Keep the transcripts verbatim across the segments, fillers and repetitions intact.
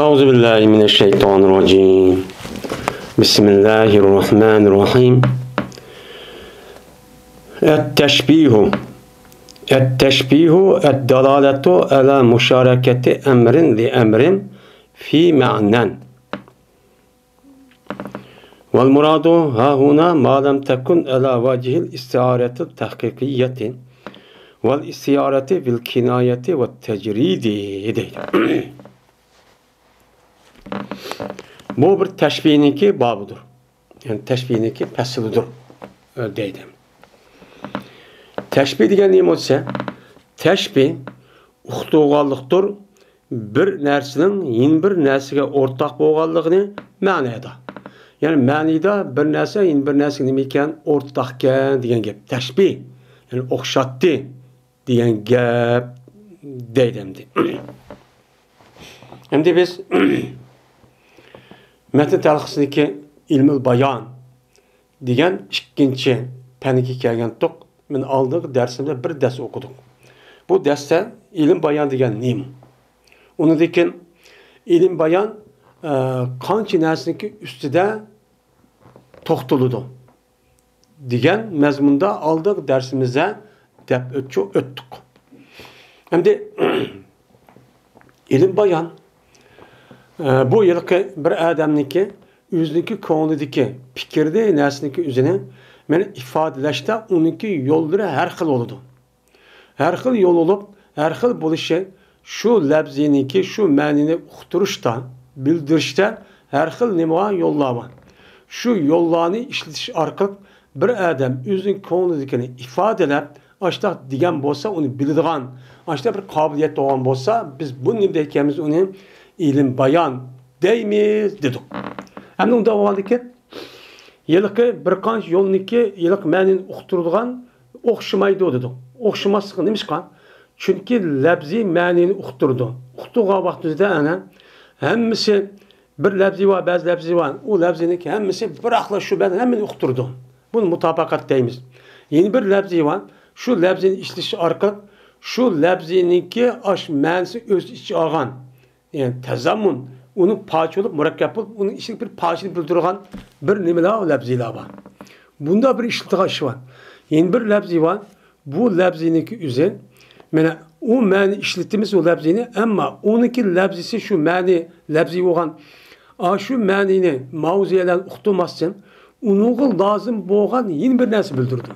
أعوذ بالله من الشيطان الرجيم. بسم الله الرحمن الرحيم. التشبيه. التشبيه الدلالة على مشاركة أمر لأمر في معنى. والمراد هاهنا ما لم تكن على وجه الاستعارة التحقيقية والاستعارة بالكناية والتجريد دەيدۇ. بۇ بىر تەشبىھنىڭكى بابىدۇر. يەنى تەشبىھنىڭكى پەسلىدۇر، ئە، دەيدۇ. تەشبىھ دېگەن نېمە بولسا، تەشبىھ ئۇقتۇرغانلىقتۇر، بىر نەرسىنىڭ يەنە بىر نەرسىگە ئورتاق بولغانلىقىنى مەنىدە. يەنى مەنىدە بىر نەرسە يەنە بىر نەرسىگە نېمە ئىكەن؟ ئورتاقكەن دېگەن گەپ. تەشبىھ، يەنى ئوخشاتتى دېگەن گەپ دەيدۇ ئەمدى. ئەمدى بىز مەتن تەلخىسىدىكى ئىلمىل بايان دېگەن ئىككىنچى پەنگە كەلگەنتۇق. مەن ئالدىنقى دەرسىمىزدە بىر دەرس ئوقۇدۇق. بۇ دەرستە ئىلىم بايان دېگەن نېمە؟ ئۇنىڭدىن كېيىن ئىلىم بايان، ئە، قانچە نەرسىنىڭكى ئۈستىدە توختىلىدۇ دېگەن مەزمۇندا ئالدىنقى دەرسىمىزدە دەپ ئۆتچۇ-، ئۆتتۇق. ئەمدى ئىلىم بايان، ئە، بۇ ھېلىقى بىر ئادەمنىڭكى ئۆزىنىڭكى كۆڭلىدىكى پىكىردە نەرسىنىڭكى ئۆزىنى مانا ئىپادىلەشتە ئۇنىڭكى يوللىرى ھەر خىل بولىدۇ. ھەر خىل يول بولۇپ، ھەر خىل بولۇشى شۇ لەپزىنىڭكى شۇ مەنىنى ئۇقتۇرۇشتا، بىلدۈرۈشتە ھەر خىل نېمە بار؟ يوللار بار. شۇ يوللارنى ئىشلىتىش ئارقىلىق بىر ئادەم ئۆزىنىڭ كۆڭلىدىكىنى ئىپادىلەپ، ئاشۇنداق دېگەن بولسا، ئۇنى بىلىدىغان، ئاشۇنداق بىر قابىلىيەت بولغان بولسا، بىز بۇنى نېمە دەيدىكەنمىز؟ ئۇنى ئىلىم بايان دەيمىز دېدۇق. ئەمدى ئۇنداق بولغاندىكىن، ھېلىقى بىر قانچە يولنىڭكى ھېلىقى مەنىنى ئۇقتۇرىدىغان ئوخشىمايدۇ دېدۇق. ئوخشىماسلىقى نېمىشقا؟ چۈنكى لەپزى مەنىنى ئۇقتۇرىدۇ. ئۇقتۇرغان ۋاقتىمىزدا ئەنە ھەممىسى بىر لەپزى بار، بەزى لەپزى بار. ئۇ لەپزىنىڭكى ھەممىسى بىراقلا شۇ بەزى ھەممىنى ئۇقتۇرىدۇ. بۇنى مۇتابىقەت دەيمىز. يەنە بىر لەپزى بار. شۇ لەپزىنى ئىشلىتىش ئارقىلىق شۇ لەپزىنىڭكى ئاش مەنىسى ئۆز ئىچىگە ئالغان، يەنى تەزەممۇن، ئۇنىڭ پارچە بولۇپ، مۇرەككەپ بولۇپ، ئۇنىڭ ئىچىدىكى بىر پارچىنى بىلدۈرىدىغان بىر نېمىلەر، لەپزىلەر بار. بۇندا بىر ئىشلىتىدىغان ئىش بار. يەنە بىر لەپزى بار. بۇ لەپزىنىڭكى ئۆزى، مانا ئۇ مەنە ئىشلىتىمىز ئۇ لەپزىنى، ئەمما ئۇنىڭكى لەپزىسى شۇ مەنە لەپزى بولغان، ئاشۇ مەنىنى ماۋزۇلەرنى ئۇقتۇرماستىن، ئۇنىڭغا لازىم بولغان يەنە بىر نەرسە بىلدۈرىدۇ.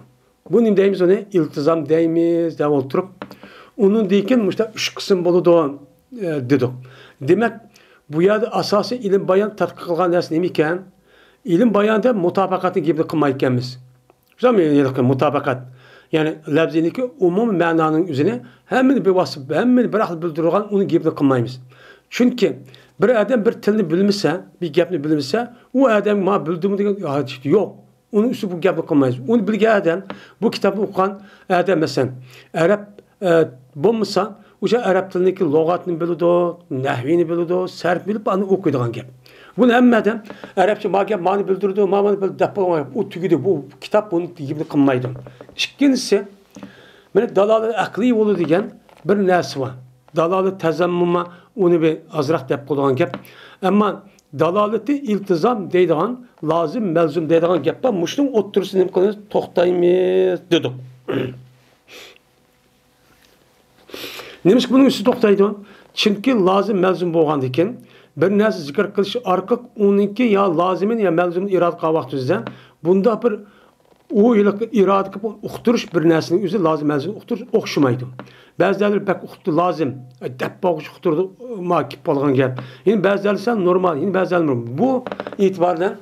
بۇ نېمە دەيمىز ئۇنى؟ ئىلتىزام دەيمىز دەپ ئولتۇرۇپ، ئۇنىڭدىن كېيىن مۇشۇنداق ئۈچ قىسىم بولىدۇ، ئە، دېدۇق. دېمەك، بۇ يەردە ئاساسىي ئىلىم بايان تەتقىق قىلغان نەرسە نېمە ئىكەن؟ ئىلىم باياندا مۇتابىقەتنىڭ گېپىنى قىلمايدىكەنمىز. شۇ مۇتابىقەت. يەنى لەپزىنىڭكى ئومۇمىي مەنانىڭ ئۆزىنى ھەممىنى بىۋاسىتە، ھەممىنى بىر ۋاقىتتا بىلدۈرىدىغان ئۇنىڭ گېپىنى قىلمايمىز. چۈنكى بىر ئادەم بىر تىلنى بىلمىسە، بىر گەپنى بىلمىسە، ئۇ ئادەمگە مانا بىلدىمۇ دېگەن ھاجىتى يوق. ئۇنىڭ ئۈستىگە بۇ گەپنى قىلمايمىز. ئۇنى بىلگەن ئادەم، بۇ كىتابنى ئوقۇغان ئادەم، مەسىلەن، ئەرەب، ئە، بولمىسا، ئۇ ئەرەب تىلىنىڭكى لۇغەتنى بىلىدۇ، نەھۋىنى بىلىدۇ، سەرپ بىلىپ، ئاندىن ئوقۇيدىغان گەپ. بۇنى ھەممە ئادەم ئەرەبچە ما گەپ مانى بىلدۈرىدۇ، ما مانى بىل دەپ بولغان گەپ. ئۇ تۈگىدى، بۇ كىتاب بۇنى گېپىنى قىلمايدۇ. ئىككىنچىسى، مانا دالالەت ئەقلىي بولىدۇ دېگەن بىر نەرسە بار. دالالەت تەزەممۇما ئۇنى بىر ئازراق دەپ قويىدىغان گەپ. ئەمما دالالىتى ئىلتىزام دەيدىغان، لازىم، مەلزۇم دەيدىغان گەپ بار. مۇشۇنىڭ ئوتتۇرىسىدا نېمە قىلىمىز؟ توختايمىز دېدۇق. نېمىشقا بۇنىڭ ئۈستىدە توختايدۇ؟ چۈنكى لازىم، مەلزۇم بولغاندىكىن، بىر نەرسە زىكىر قىلىش ئارقىلىق ئۇنىڭكى يا لازىمىنى يا مەلزۇمىنى ئىرادە قىلغان ۋاقتىمىزدا، بۇنداق بىر ئۇ ھېلىقى ئىرادە قىلىپ ئۇقتۇرۇش بىر نەرسىنىڭ ئۆزى لازىم مەلزۇم ئۇقتۇرۇش ئوخشىمايدۇ. بەزىلەر بەك ئۇقتۇ لازىم، دەپ بولغۇچە ئۇقتۇرىدۇ، ما كېلىپ قالغان گەپ. يەنە بەزىلەر سەل نورمال، يەنە بەزىلەر نورمال. بۇ ئېتىبار بىلەن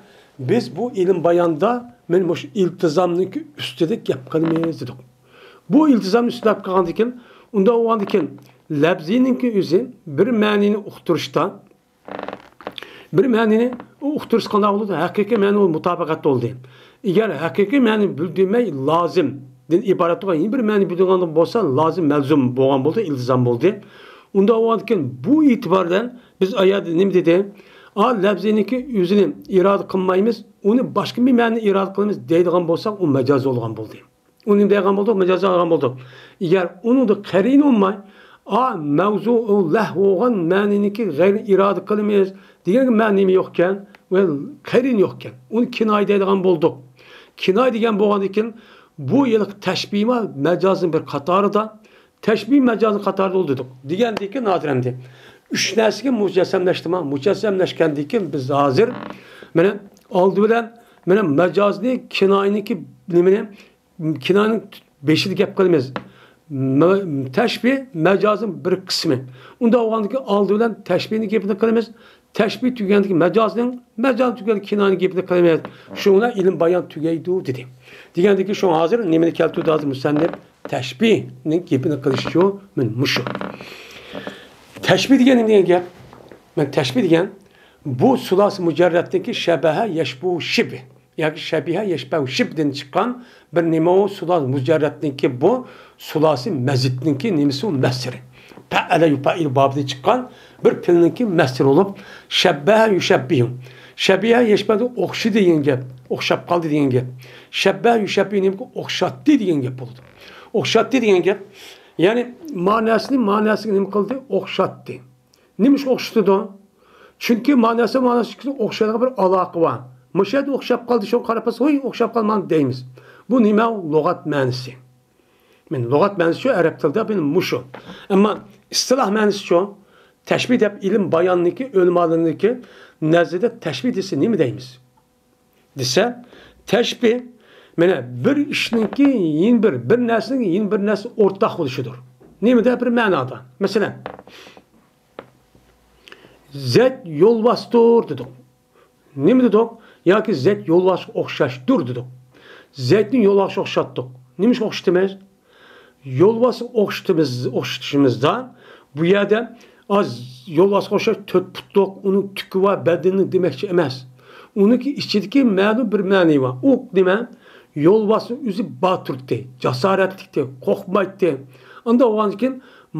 بىز بۇ ئىلىم باياندا مانا مۇشۇ ئىلتىزامنىڭكى ئۈستىدە گەپ قىلىمىز دېدۇق. بۇ ئىلتىزامنىڭ ئۈستىدە گەپ قىلغاندىكىن، ئۇنداق بولغاندىكىن، لەپزىنىڭكى ئۆزى بىر مەنىنى ئۇقتۇرۇشتا، بىر مەنىنى ئۇقتۇرۇشتا قانداق بولىدۇ؟ ھەقىقىي مەنە ئۇ مۇتابىقەتتە بولدى. ئەگەر ھەقىقىي مەنىنى بىلدۈرمەي لازىمدىن ئىبارەت بولغان يەنە بىر مەنە بىلدۈرگەن بولسا، لازىم مەلزۇم بولغان بولدى، ئىلتىزام بولدى. ئۇنداق بولغاندىكىن بۇ ئېتىبار بىلەن بىز ئايەتتە نېمە دېدى؟ ئا، لەپزىنىڭكى ئۆزىنى ئىرادە قىلمايمىز، ئۇنى باشقا بىر مەنىنى ئىرادە قىلىمىز دەيدىغان بولساق، ئۇ مەجاز بولغان بولدى. ئۇنى دەيدىغان بولدۇق، مەجازنى ئالغان بولدۇق. ئەگەر ئۇنىڭدا قەرىنە بولماي، ئا، مەۋزۇ، ئۇ لەھۋ بولغان مەنىنىڭكى غەيرىنى ئىرادە قىلىمىز دېگەنگە مەنىمۇ يوقكەن ۋە قەرىنە يوقكەن. ئۇنى كىنايە دەيدىغان بولدۇق. كىنايە دېگەن بولغاندىن كېيىن، بۇ ھېلىقى تەشبىھمۇ مەجازنىڭ بىر قاتارىدا، تەشبىھ مەجازنىڭ قاتارىدا بولدى دېدۇق. دېگەندىن كېيىن ھازىر ئەمدى ئۈچ نەرسىگە مۇجەسسەملەشتىما؟ مۇجەسسەملەشكەندىن كېيىن بىز ھازىر، مانا، ئالدى بىلەن، مانا، مەجازنى، كىنايىنىڭكى نېمىنى، كىنايىنىڭ بېشىدا گەپ قىلىمىز. مە-، تەشبىھ مەجازنىڭ بىر قىسمى. ئۇنداق بولغاندىكىن ئالدى بىلەن تەشبىھنىڭ گېپىنى قىلىمىز. تەشبىھ تۈگىگەندىكىن مەجازنىڭ، مەجاز تۈگىگەندىكىن كىنايىنىڭ گېپىنى قىلىمىز. شۇنىڭ بىلەن ئىلىم بايان تۈگەيدۇ دېدى. دېگەندىكىن شۇڭا ھازىر نېمىنى كەلتۈردى ھازىر مۇسەننىپ؟ تەشبىھنىڭ گېپىنى قىلىشچۇ، مانا مۇشۇ. تەشبىھ دېگەن نېمە دېگەن گەپ؟ مانا تەشبىھ دېگەن بۇ سۇلاسى مۇجەررەتتىكى شەبەھە يەشبۇ شىبھ ياكى شەبىھە يەشبەھۇ شىبھدىن چىققان بىر نېمە ئۇ سۇلاسى مۇجەررەتنىڭكى بۇ سۇلاسى مەزىدنىڭكى نېمىسى ئۇ مەسدىرى. پەئەلە يۇپەئىلۇ بابىدىن چىققان بىر پېئىلنىڭكى مەسدىرى بولۇپ، شەببەھە يۇشەببىھۇ. شەبىھە يەشبەھۇ ئوخشىدى دېگەن گەپ، ئوخشاپ قالدى دېگەن گەپ. شەببەھە يۇشەببىھۇ نېمە؟ ئوخشاتتى دېگەن گەپ بولىدۇ. ئوخشاتتى دېگەن گەپ، يەنى ماناسىنى ماناسىغا نېمە قىلدى؟ ئوخشاتتى. نېمىش ئوخشىتىدۇ؟ چۈنكى ماناسى ماناسى ئوخشايدىغان بىر ئالاقە بار. مۇشۇ يەردە ئوخشاپ قالدى، شۇڭا قاراپ قالسا، ھوي، ئوخشاپ قالدى مانا دەيمىز. بۇ نېمە؟ لۇغەت مەنىسى. مانا لۇغەت مەنىسى شۇ، ئەرەب تىلىدا مانا مۇشۇ. ئەمما ئىستىلاھ مەنىسىچۇ؟ تەشبىھ دەپ ئىلىم باياننىڭكى، ئۆلىمالىرىنىڭكى نەزىرىدە تەشبىھ دېسە نېمە دەيمىز؟ دېسە، تەشبىھ، مانا، بىر ئىشنىڭكى يەنە بىر، بىر نەرسىنىڭ يەنە بىر نەرسە ئورتاق بولۇشىدۇر. نېمىدە؟ بىر مەنادا. مەسىلەن، زەيت يولۋاستۇر دېدۇق. نېمە دېدۇق؟ ياكى زەيت يولۋاسقا ئوخشاشتۇر دېدۇق. زەيتنى يولۋاسقا ئوخشاتتۇق. نېمىشقا ئوخشىتىمىز؟ يولۋاسقا ئوخشىتىمىز، ئوخشىتىشىمىزدا بۇ يەردە ئاز يولۋاسقا ئوخشاش تۆت پۇتلۇق، ئۇنىڭ تۈكى بار، بەدىنى دېمەكچى ئەمەس. ئۇنىڭكى ئىچىدىكى مەلۇم بىر مەنى بار. ئۇ نېمە؟ يولۋاسنىڭ ئۆزى باتۇردى، جاسارەتلىكتى، قورقمايتتى. ئانداق بولغاندىن كېيىن،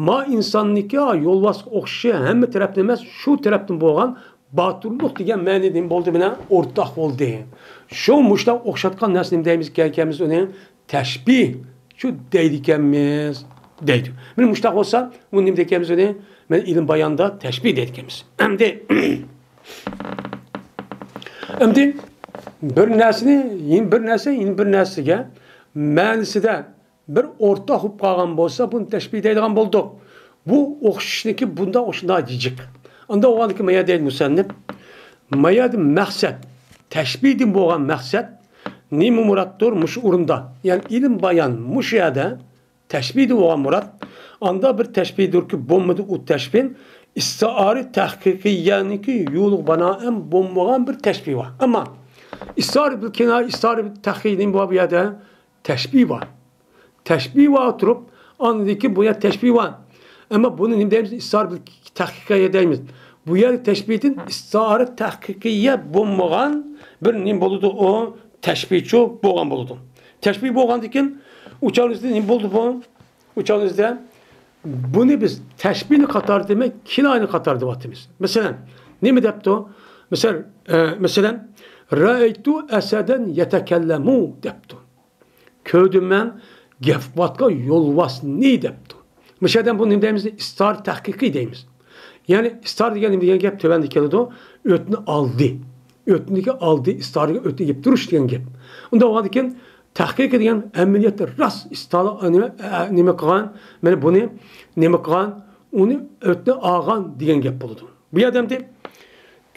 ما ئىنساننىڭكى، ھا، يولۋاسقا ئوخشىشى ھەممە تەرەپتىن ئەمەس، شۇ تەرەپتىن بولغان باتۇرلۇق دېگەن مەنىدىن بولدى، مانا ئورتاق بولدى. شۇ مۇشتاق ئوخشاتقان نەرسە نېمە دەيمىز ئىكەنمىز ئۇنى؟ تەشبىھ. شۇ دەيدىكەنمىز دەيدۇ. مانا مۇشتاق بولسا، ئۇ نېمە دەيدىكەنمىز ئۇنى؟ مانا ئىلىم باياندا تەشبىھ دەيدىكەنمىز. ئەمدى، ئەمدى بىر نەرسىنى، يەنە بىر نەرسە، يەنە بىر نەرسىگە مەنىسىدە بىر ئورتاق بولۇپ قالغان بولسا، بۇنى تەشبىھ دەيدىغان بولدۇق. بۇ ئوخشىشنىكى بۇنداق ئوخشىشىدىغان جىق. ئانداق بولغاندىكىن ما يەردە دەيدۇ مۇسەننىپ، ما يەردە مەقسەت، تەشبىھدىن بولغان مەقسەت نېمە مۇراتتۇر مۇشۇ ئورۇندا؟ يەنى ئىلىم بايان مۇشۇ يەردە تەشبىھدىن بولغان مۇرات ئاندا بىر تەشبىھدۇركى، بولمىدى ئۇ تەشبىھ. ئىستىئارە تەھقىقىيەنىڭكى يولىغا بىنائەن بولمىغان بىر تەشبىھ بار. ئەمما ئىستىئارە بىل كىنا، ئىستىئارە بىل تەھقىق نېمە بار بۇ يەردە؟ تەشبىھ بار. تەشبىھ بار تۇرۇپ، ئاندىن كېيىن بۇ يەردە تەشبىھ بار. ئەمما بۇنى نېمە دەيمىز؟ ئىستىئارە بىل تەھقىقىيە دەيمىز. بۇ يەردە تەشبىھتىن ئىستىئارە تەھقىقىيە بولمىغان بىر نېمە بولىدۇ؟ ئۇ تەشبىھچۇ بولغان بولىدۇ. تەشبىھ بولغاندىن كېيىن ئۇ چاغدا نېمە بولدى بۇ؟ ئۇ چاغدا بۇنى بىز تەشبىھنى قاتاردا دېمەي، كىنايىنى قاتاردا دەۋاتىمىز. مەسىلەن، نېمە دەپتۇ؟ مەسىلەن، ئە، مەسىلەن، رەئەيتۇ ئەسەدەن يەتەكەللەمۇ دەپتۇ. كۆردۈم مەن گەپ قىلىۋاتقان يولۋاسنى دەپتۇ. مۇشۇ يەردە بۇ نېمە دەيمىز؟ ئىستار تەھقىقىي دەيمىز. يەنى ئىستار دېگەن نېمە دېگەن گەپ؟ تۆۋەندە كېلىدۇ. ئۆتنى ئالدى. ئۆتنىكى ئالدى، ئىستارىغا ئۆتنى يېپىپ تۇرۇش دېگەن گەپ. ئۇنداق بولغاندىكىن تەھقىق دېگەن ئەمەلىيەتتە راست ئىستار نېمە، ئە، نېمە قىلغان، مانا بۇنى نېمە قىلغان، ئۇنى ئۆتنى ئالغان دېگەن گەپ بولىدۇ. بۇ يەردە ئەمدى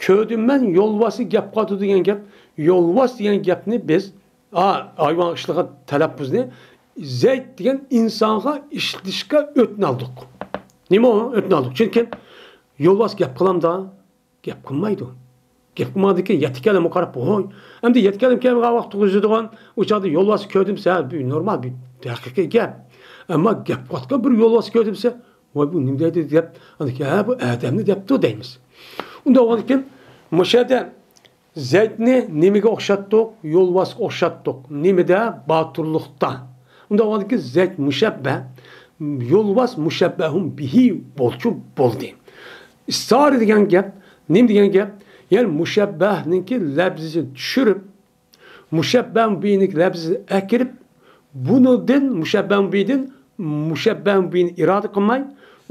كۆردۈم مەن يولۋاسنى گەپ قىلىۋاتىدۇ دېگەن گەپ، يولۋاس دېگەن گەپنى بىز، ئا، ھايۋان ئىشلىغان تەلەپپۇزنى زەيت دېگەن ئىنسانغا ئىشلىتىشكە ئۆتنە ئالدۇق. نېمە ئۇ؟ ئۆتنە ئالدۇق. چۈنكى يولۋاس گەپ قىلامدا؟ گەپ قىلمايدۇ. گەپ قىلمايدىكەن، يەتتە كەلىمە قاراپ، ھوي. ئەمدى يەتتە كەلىمە كەلمىگەن ۋاقىت تۇرغۇزىدىغان، ئۇ چاغدا يولۋاس كۆردۈمسە، بۇ نورمال، بۇ ھەقىقىي گەپ. ئەمما گەپ قىلىۋاتقان بىر يولۋاس كۆردۈمسە، ۋاي، بۇ نېمە دەيدۇ دەپ، ئاندىن كېيىن، ھە، بۇ ئادەمنى دەپتۇ دەيمىز. ئۇنداق بولغاندىكىن، مۇشۇ يەردە زەيتنى نېمىگە ئوخشاتتۇق؟ يولۋاسقا ئوخشاتتۇق. نېمىدە؟ باتۇرلۇقتا. ئۇنداق بولغاندىكىن زەيت مۇشەببە، يولۋاس مۇشەببەھۇن بىھى بولچۇ بولدى. ئىستارە دېگەن گەپ، نېمە دېگەن گەپ؟ يەنى مۇشەببەھنىڭكى لەپزىنى چۈشۈرۈپ، مۇشەببەھۇن بىھىنىڭكى لەپزىنى ئەكىرىپ، بۇنىڭدىن، مۇشەببەھۇن بىھىدىن مۇشەببەھۇن بىھىنى ئىرادە قىلماي،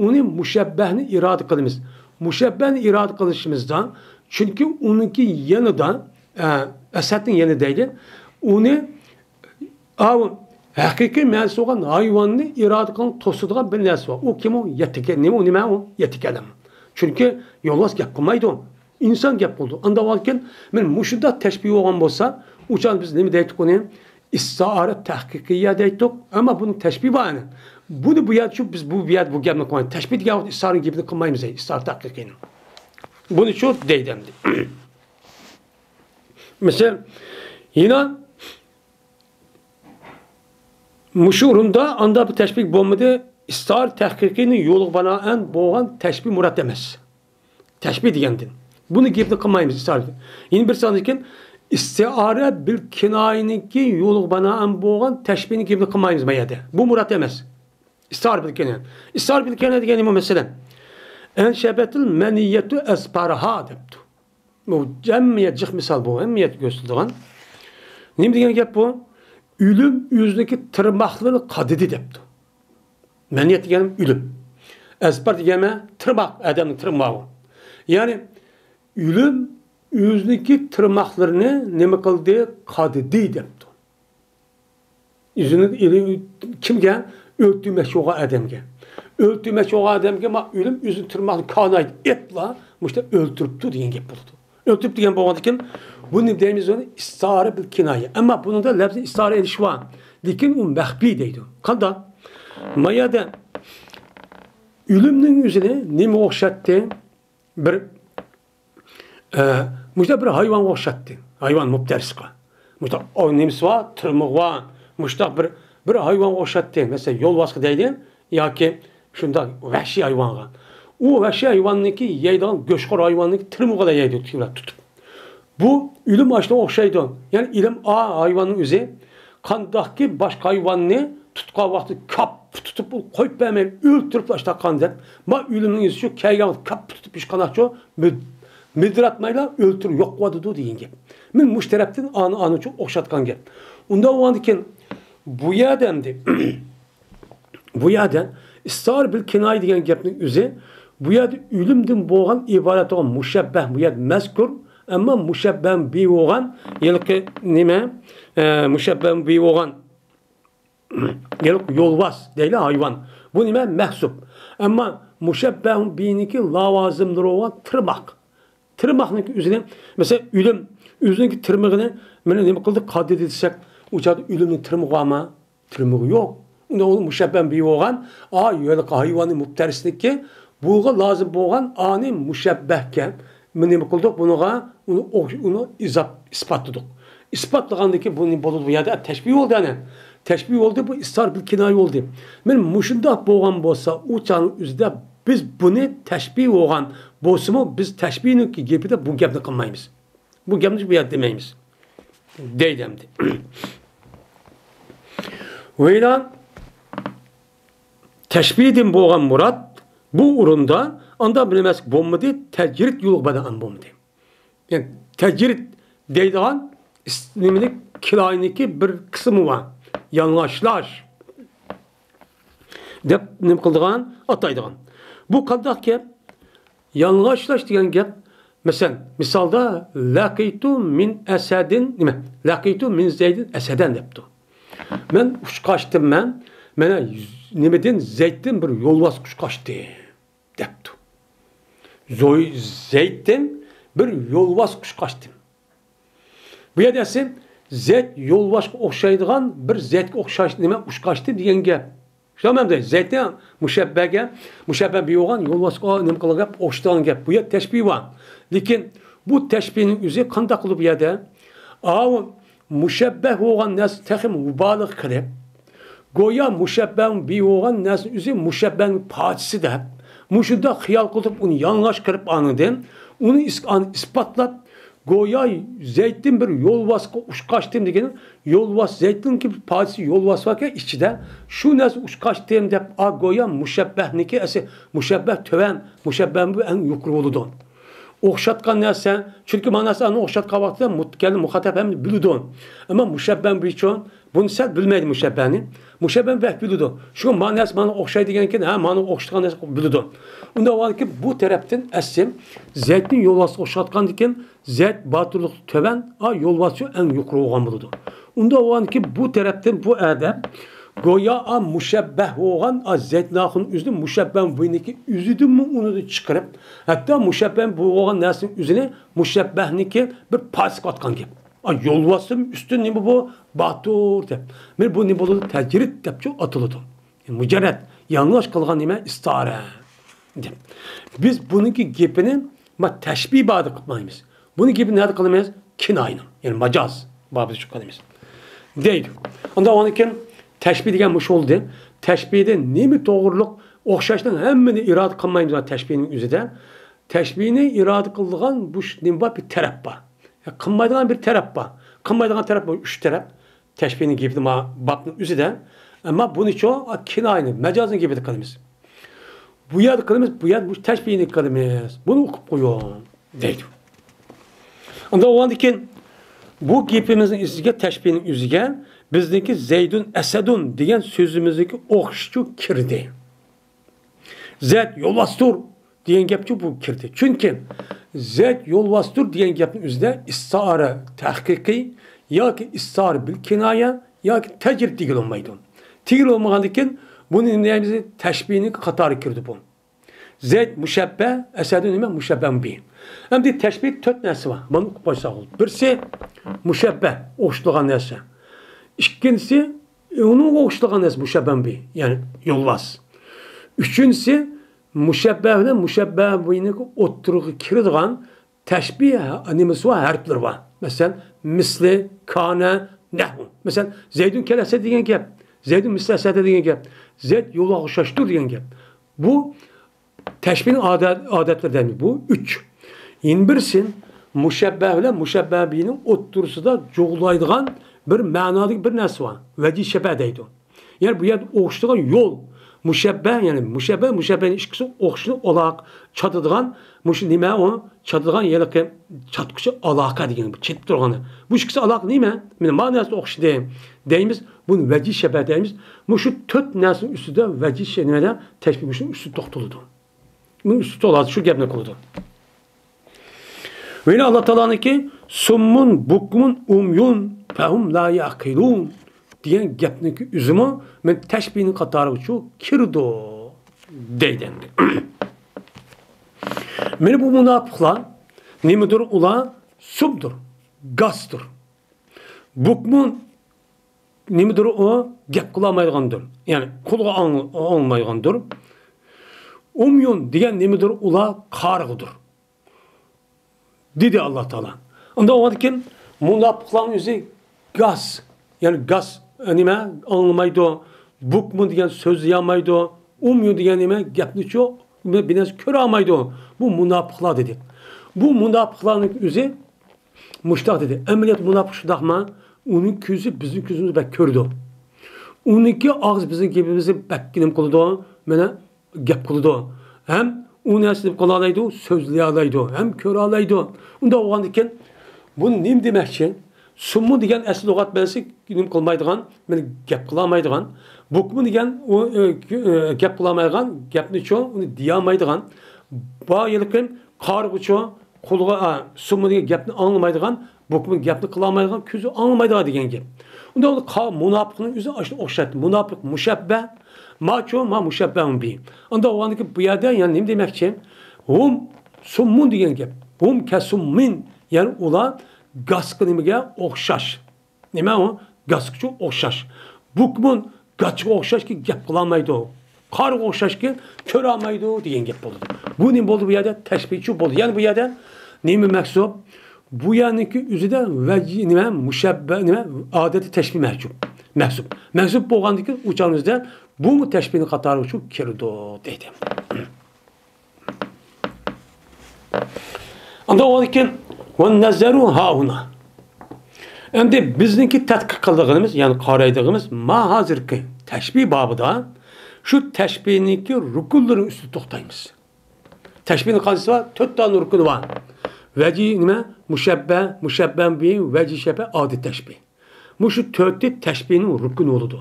ئۇنى مۇشەببەھنى ئىرادە قىلىمىز. مۇشەببەھنى ئىرادە قىلىشىمىزدا، چۈنكى ئۇنىڭكى يېنىدا، ئە، ئەسەدنىڭ يېنى دەيلى، ئۇنى ئاۋۇ ھەقىقىي مەنىسى بولغان ھايۋاننى ئىرادە قىلغان توسىدىغان بىر نەرسە بار. ئۇ كىم ئۇ؟ يەتتىكە-، نېمە ئۇ؟ نېمە ئۇ؟ يەتتىكەلەم. چۈنكى يولۋاس گەپ قىلمايدۇ. ئىنسان گەپ قىلىدۇ. ئانداق بولغانكىن، مانا مۇشۇنداق تەشبىھ بولغان بولسا، ئۇ چاغدا بىز نېمە دەيتتۇق ئۇنى؟ ئىستىئارە تەھقىقىيە دەيتتۇق. ئەمما بۇنىڭ تەشبىھى بار ئەنە. بۇنى بۇ يەردە شۇ، بىز بۇ، بۇ يەردە بۇ گەپنى قىلمايمىز. تەشبىھ دېگەن ۋاقىتتا ئىستىئارە گېپىنى قىلمايمىز، ئىستىئارە تەھقىقىينى. بۇنى شۇ دەيدۇ ئەمدى. مىسال، يەنە مۇشۇ ئورۇندا ئاندا بىر تەشبىھ بولمىدى. ئىستار تەھقىقىينىڭ يولىغا بىنائەن بولغان تەشبىھ مۇراد ئەمەس. تەشبىھ دېگەندىن. بۇنى گېپىنى قىلمايمىز ئىستار. يەنە بىر ساندىكىن ئىستىئارە بىل كىنايىنىڭكى يولىغا بىنائەن بولغان تەشبىھنىڭ گېپىنى قىلمايمىز ما يەردە. بۇ مۇراد ئەمەس. ئىستار بىل كىنايە. ئىستار بىل كىنايە دېگەن نېمە مەسىلەن؟ ئەنشەبەتىل مەنىيەتۇ ئەسپارىھا دەپتۇ. بۇ ھەممە يەر جىق مىسال بۇ، ھەممە يەردە كۆرسىتىدىغان. نېمە دېگەن گەپ بۇ؟ ئۆلۈم ئۆزىنىڭكى تىرماقلىرىنى قادىدى دەپتۇ. مەنىيەت دېگەن ئۆلۈم. ئەسپار دېگەن تىرماق، ئادەمنىڭ تىرماقى. يەنى ئۆلۈم ئۆزىنىڭكى تىرماقلىرىنى نېمە قىلدى؟ قادىدى دەپتۇ. ئۆزىنى ئېلى-، كىمگە؟ ئۆلتۈرمەكچى بولغان ئادەمگە. ئۆلتۈرمەكچى بولغان ئادەمگە ما ئۆلۈم ئۆزىنىڭ تىرماقلىرىنى كانايىپ ئېتىپلا مۇشۇنداق ئۆلتۈرۈپتۇ دېگەن گەپ بولىدۇ. ئۆلتۈرۈپ دېگەن بولغاندىكىن بۇنى دەيمىز ئۇنى ئىستارە بىل كىنايە. ئەمما بۇنىڭدا لەپزى ئىستارە ئېلىش بار. لېكىن ئۇ مەخپىي دەيدۇ. قانداق؟ ما يەردە ئۆلۈمنىڭ ئۆزىنى نېمىگە ئوخشاتتى؟ بىر، ئە، مۇشۇنداق بىر ھايۋانغا ئوخشاتتى. ھايۋان مۇپتەرىسقا. مۇشۇنداق ئاۋ نېمىسى بار، تىرمىقى بار. مۇشۇنداق بىر، بىر ھايۋانغا ئوخشاتتى. مەسىلەن، يولۋاسقا دەيلى ياكى شۇنداق ۋەھشىي ھايۋانغا. ئۇ ۋەھشىي ھايۋاننىڭكى يەيدىغان گۆشخور ھايۋاننىڭكى تىرمىقىدا يەيدۇ، تۇتۇپ. بۇ ئۆلۈم ئاشۇنىڭغا ئوخشايدۇ. يەنى ئۆلۈم ئا ھايۋاننىڭ ئۆزى قانداقكى باشقا ھايۋاننى تۇتقان ۋاقتى كاپ تۇتۇپ قويۇپ بەرمەي ئۆلتۈرۈپ ئاشتاققان دەپ، ما ئۆلۈمنىڭ ئۆزى شۇ كەلگەن كاپ تۇتۇپ ئىشقانداقچۇ مىد-، مىدىراتمايلا ئۆلتۈرۈپ يوق قىلىۋاتىدۇ دېگەن گەپ. مەن مۇشۇ تەرەپتىن ئانى، ئانىچۇ ئوخشاتقان گەپ. ئۇنداق بولغاندىكىن بۇ يەردە ئەمدى بۇ يەردە ئىستار بىل كىنايە دېگەن گەپنىڭ ئۆزى، بۇ يەردە ئۆلۈمدىن بولغان ئىبارەت بولغان مۇشەببەھ بۇ يەردە مەزكۇر، ئەمما مۇشەببەھ بى بولغان ھېلىقى نېمە، ئە، مۇشەببەھ بى بولغان ھېلىقى يولۋاس دەيلى ھايۋان. بۇ نېمە؟ مەھسۇپ. ئەمما مۇشەببەھ بىنىڭكى لاۋازىملىرى بولغان تىرماق. تىرماقنىڭكى ئۆزىنى، مەسىلەن، ئۆلۈم ئۆزىنىڭكى تىرمىقىنى مانا نېمە قىلدى، قادىدى دېسەك، ئۇ چاغدا ئۆلۈمنىڭ تىرمىقى بارمۇ؟ تىرمىقى يوق. ئۇندا ئۇ مۇشەببەھ بى بولغان، ئا، ھېلىقى ھايۋاننىڭ مۇپتەرىسىنىڭكى بۇغا لازىم بولغان ئانى مۇشەببەھكە. بۇ نېمە قىلدۇق؟ بۇنىڭغا ئۇنى ئوخ-، ئۇنى ئىزاپ-، ئىسپاتلىدۇق. ئىسپاتلىغاندىن كېيىن بۇ نېمە بولىدۇ؟ بۇ يەردە تەشبىھ بولدى ئەنە. تەشبىھ بولدى، بۇ ئىستار بىل كىنايە بولدى. مانا مۇشۇنداق بولغان بولسا، ئۇ چاغنىڭ ئۆزىدە بىز بۇنى تەشبىھ بولغان بولسىمۇ، بىز تەشبىھنىڭكى گېپىدە بۇ گەپنى قىلمايمىز. بۇ گەپنى بۇ يەردە دېمەيمىز. دەيدۇ ئەمدى. ۋەيلا تەشبىھدىن بولغان مۇراد بۇ ئورۇندا ئاندا بىلمەسلىك بولمىدى، تەجرىد يولغا بىنائەن بولمىدى. يەنى تەجرىد دەيدىغان ئىس-، نېمىنى، كىنايىنىڭكى بىر قىسمى بار. يالىڭاچلاش دەپ نېمە قىلىدىغان، ئاتايدىغان. بۇ قانداق گەپ؟ يالىڭاچلاش دېگەن گەپ، مەسىلەن، مىسالدا، لەقىيتۇ مىن ئەسەدىن، نېمە؟ لەقىيتۇ مىن زەيدىن ئەسەدەن دەپتۇ. مەن ئۇچقاچتىم، مەن، مانا، نېمىدىن، زەيدتىن بىر يولۋاس ئۇچقاچتى دەپتۇ. زوي-، زەيدتىن بىر يولۋاس ئۇچقاچتىم. بۇ يەردە ئەسلى زەيد يولۋاسقا ئوخشايدىغان بىر زەيدكە ئوخشاش نېمە ئۇچقاچتىم دېگەن گەپ. شۇنداقمۇ؟ زەيدنى مۇشەببەگە، مۇشەببە بى بولغان يولۋاسقا نېمە قىلغان گەپ، ئوخشىتىدىغان گەپ. بۇ يەردە تەشبىھ بار. لېكىن بۇ تەشبىھنىڭ ئۆزى قانداق قىلىپ بۇ يەردە؟ ئاۋۇ مۇشەببەھ بولغان نەرسە تېخىمۇ مۇبالىغە قىلىپ، گويا مۇشەببەھ بى بولغان نەرسىنىڭ ئۆزى مۇشەببەھنىڭ پارچىسى دەپ، مۇشۇنداق خىيال قىلىپ، ئۇنى يالىڭاچ قىلىپ، ئانىدىن ئۇنى ئىس-، ئانى ئىسپاتلاپ، گويا زەيدتىن بىر يولۋاسقا ئۇچقاچتىم دېگەن، يولۋاس زەيدتىنكى بىر پارچىسى يولۋاس باركەن ئىچىدە، شۇ نەرسە ئۇچقاچتىم دەپ، ئا، گويا مۇشەببەھنىكى ئەسلى مۇشەببەھ تۆۋەن، مۇشەببەھ بۇ ئەڭ يۇقىرى بولىدۇ. ئوخشاتقان نەرسە، چۈنكى مانا نەرسىلەرنى ئوخشاتقان ۋاقىتتا مۇتەكەللىم، مۇخاتەپ ھەممە بىلىدۇ. ئەمما مۇشەببەھ بويىچە بۇنى سەل بىلمەيدۇ مۇشەببەھنى. مۇشەببەھ بەك بىلىدۇ. شۇڭا مانا نەرسە مانا ئوخشايدۇ دېگەنكىن، ھە، مانا ئوخشىغان نەرسە بىلىدۇ. ئۇنداق بولغاندىكىن بۇ تەرەپتىن ئەسلى زەيدنى يولۋاسقا ئوخشاتقاندىكىن، زەيد باتۇرلۇقى تۆۋەن، ئا، يولۋاسچۇ ئەڭ يۇقىرى بولغان بولىدۇ. ئۇنداق بولغاندىكىن بۇ تەرەپتىن بۇ ئەدەپ گويا، ئا، مۇشەببەھ بولغان، ئا، زەيدناخۇن ئۆزىنى مۇشەببەھ بوينىكى ئۆزىدىنمۇ ئۇنىدىن چىقىرىپ، ھەتتا مۇشەببەھ بولغان نەرسىنىڭ ئۆزىنى مۇشەببەھنىكى بىر پاسىققا ئاتقان گەپ. ئا، يولۋاستىن ئۈستۈن نېمە بۇ؟ باتۇر دەپ. مانا بۇ نېمە بولىدۇ؟ تەجرىد دەپچۇ ئاتىلىدۇ. مۇجەررەد، يالىڭاچ قىلغان نېمە؟ ئىستارە. دەپ. بىز بۇنىڭكى گېپىنى ما تەشبىھ بابىدا قىلمايمىز. بۇنىڭ گېپىنى نەدە قىلىمىز؟ كىنايىنىڭ، يەنى ماجاز بابىدا شۇ قىلىمىز. دەيدۇ. ئۇنداق ئاندىن كېيىن تەشبىھ دېگەن مۇشۇ بولدى. تەشبىھدە نېمە توغرۇلۇق ئوخشاشنىڭ ھەممىنى ئىرادە قىلمايمىز تەشبىھنىڭ ئۆزىدە. تەشبىھنى ئىرادە قىلىدىغان بۇ ش-، نېمە بار؟ بىر تەرەپ بار. يا، قىلمايدىغان بىر تەرەپ بار. قىلمايدىغان تەرەپ بار، ئۈچ تەرەپ. تەشبىھنىڭ گېپىدە ما-، بابنىڭ ئۆزىدە. ئەمما بۇنىچۇ، ئا، كىنايىنى، مەجازنىڭ گېپىدە قىلىمىز. بۇ يەردە قىلىمىز، بۇ يەردە بۇ تەشبىھنى قىلىمىز. بۇنى ئوقۇپ قويۇڭ، دەيدۇ. ئۇنداق بولغاندىن كېيىن بۇ گېپىمىزنىڭ ئىچىگە، تەشبىھنىڭ ئۆزىگە بىزنىڭكى زەيدۇن ئەسەدۇن دېگەن سۆزىمىزدىكى ئوخشىشىچۇ كىردى. زەيد يولۋاستۇر دېگەن گەپچۇ بۇ كىردى. چۈنكى زەيد يولۋاستۇر دېگەن گەپنىڭ ئۆزىدە ئىستىئارە تەھقىقىي ياكى ئىستىئارە بىل كىنايە ياكى تەجرىد دېگىلى بولمايدۇ. دېگىلى بولمىغاندىكىن بۇنى نېمە دەيمىز؟ تەشبىھنىڭ قاتارىغا كىردى بۇ. زەيد مۇشەببە، ئەسەدۇ نېمە؟ مۇشەببە بى. ئەمدى تەشبىھ تۆت نەرسە بار. مانا ئوقۇپ قويساق بولدى. بىرسى مۇشەببە، ئوخشىتىلغان نەرسە. ئىككىنچىسى ئۇنىڭغا ئوخشىتىلغان نەرسە، مۇشەببە بى، يەنى يولۋاس. ئۈچىنچىسى مۇشەببە بىلەن مۇشەببە بىنىڭ ئوتتۇرىغا كىرىدىغان تەشبىھ نېمىسى بار، ھەرپلىرى بار. مەسىلەن، مىسلى، كانە، نەھۋۇ. مەسىلەن، زەيدۇن كەل ئەسەد دېگەن گەپ، زەيدۇن مىسلى ئەسەد دېگەن گەپ، زەيد يولغا ئوخشاشتۇر دېگەن گەپ. بۇ تەشبىھنىڭ ئادەت، ئادەتلىرى دەيمىز. بۇ ئۈچ. يەنە بىرسى مۇشەببە بىلەن مۇشەببە بىنىڭ ئوتتۇرىسىدا جۇغلايدىغان بىر مەنادىكى بىر نەرسە بار. ۋەجىھ شەبە دەيدۇ. يەنى بۇ يەردە ئوخشىتىدىغان يول. مۇشەببە، يەنى مۇشەببە، مۇشەببەنىڭ ئىككىسى ئوخشىتىپ ئۇلاق چاتىدىغان، مۇشۇ نېمە ئۇ؟ چاتىدىغان ھېلىقى چاتقۇچى ئالاقە دېگەن، بۇ چېتىپ تۇرغىنى. بۇ ئىككىسى ئالاقە نېمە؟ مانا، مانا نەرسە ئوخشىدى دەيمىز. بۇنى ۋەجىھ شەبە دەيمىز. مۇشۇ تۆت نەرسىنىڭ ئۈستىدە ۋەجىھ شە-، نېمە دە؟ تەشبىھ مۇشۇنىڭ ئۈستىدە توختىلىدۇ. بۇنىڭ ئۈستىدە توختىلىدۇ، شۇ گەپنى قىلىدۇ. ۋە ئاللا تائالانىڭكى سۇممۇن، بۇكمۇن، ئۇميۇن، فەھۇم لا يەقىلۇن دېگەن گەپنىڭكى ئۆزىمۇ مەن تەشبىھنىڭ قاتارىغىچۇ كىرىدۇ دەيدۇ ئەمدى. مانا بۇ مۇناپىقلار نېمىدۇر؟ ئۇلار سۇمدۇر، گاستۇر. بۇكمۇن نېمىدۇر؟ ئۇ گەپ قىلالمايدىغاندۇر. يەنى قۇلىقى ئاڭ-، ئاڭلىمايدىغاندۇر. ئۇميۇن دېگەن نېمىدۇر؟ ئۇلار قارىغۇدۇر. دېدى ئاللا تائالا. ئۇنداق بولغاندىكىن مۇناپىقلارنىڭ ئۆزى گاس، يەنى گاس، نېمە، ئاڭلىمايدۇ. بۇكمۇ دېگەن سۆزلىيەلمەيدۇ. ئۇميۇ دېگەن نېمە، گەپنىچۇ، بىر نەرسە كۆرەلمەيدۇ. بۇ مۇناپىقلار دېدى. بۇ مۇناپىقلارنىڭ ئۆزى مۇشتاق دېدى. ئەمەلىيەتتە مۇناپىق شۇنداقما؟ ئۇنىڭ كۆزى بىزنىڭ كۆزىمىزدىن بەك كۆرىدۇ. ئۇنىڭكى ئاغزى بىزنىڭ گېپىمىزنى بەك نېمە قىلىدۇ؟ مانا گەپ قىلىدۇ. ھەم ئۇ نەرسىنى قىلالايدۇ، سۆزلىيەلەيدۇ، ھەم كۆرەلەيدۇ. ئۇنداق بولغاندىكىن، بۇ نېمە دېمەكچى؟ سۇممۇ دېگەن ئەسلى لۇغەت مەنىسى نېمە قىلمايدىغان، مانا گەپ قىلالمايدىغان. بۇكمۇ دېگەن ئۇ، ئۆ، ئۆ، گەپ قىلالمايدىغان، گەپنىچۇ، ئۇنى دېيەلمەيدىغان. بايىلىقىم قارىغۇچۇ، قۇلىقى، ئا، سۇممۇ دېگەن گەپنى ئاڭلىمايدىغان، بۇكمۇ گەپنى قىلالمايدىغان، كۆزى ئاڭلىمايدىغان دېگەن گەپ. ئۇنداق بولغاندا مۇناپىقنىڭ ئۆزى ئاشۇ ئوخشايدۇ. مۇناپىق مۇشەببە، ماچۇ، ما مۇشەببەن بى. ئۇنداق بولغاندىكىن بۇ يەردە يەنە نېمە دېمەكچى؟ ھۇم سۇممۇن دېگەن گەپ. ھۇم كەسۇممىن، يەنى ئۇلار گاسقا نېمىگە ئوخشاش. نېمە ئۇ؟ گاسقىچۇ ئوخشاش. بۇكمۇن گاچقا ئوخشاشكى گەپ قىلالمايدۇ. قارىغا ئوخشاشكى كۆرەلمەيدۇ دېگەن گەپ بولىدۇ. بۇ نېمە بولدى بۇ يەردە؟ تەشبىھچۇ بولدى. يەنى بۇ يەردە نېمە مەھسۇب؟ بۇ يەرنىڭكى ئۆزىدە ۋەجى نېمە؟ مۇشەببە نېمە؟ ئادەتتە تەشبىھ مەھجۇب. مەھسۇب. مەھسۇب بولغاندىكىن ئۇ چاغنىڭ ئۆزىدە بۇمۇ تەشبىھنىڭ قاتارىغا شۇ كىرىدۇ دەيدۇ. ئاندىن ئۇنىڭدىن كېيىن، ۋەننەزەرۇ ھاھۇنا. ئەمدى بىزنىڭكى تەتقىق قىلىدىغىنىمىز، يەنى قارايدىغىنىمىز، ما ھازىرقى تەشبىھ بابىدا شۇ تەشبىھنىڭكى رۇكۇنلىرىنىڭ ئۈستىدە توختايمىز. تەشبىھنىڭ قانچىسى بار؟ تۆت دانە رۇكۇنى بار. ۋەجى نېمە؟ مۇشەببە، مۇشەببە بى، ۋەجى شەبە، ئادەت تەشبىھ. مۇشۇ تۆتى تەشبىھنىڭ رۇكنى بولىدۇ.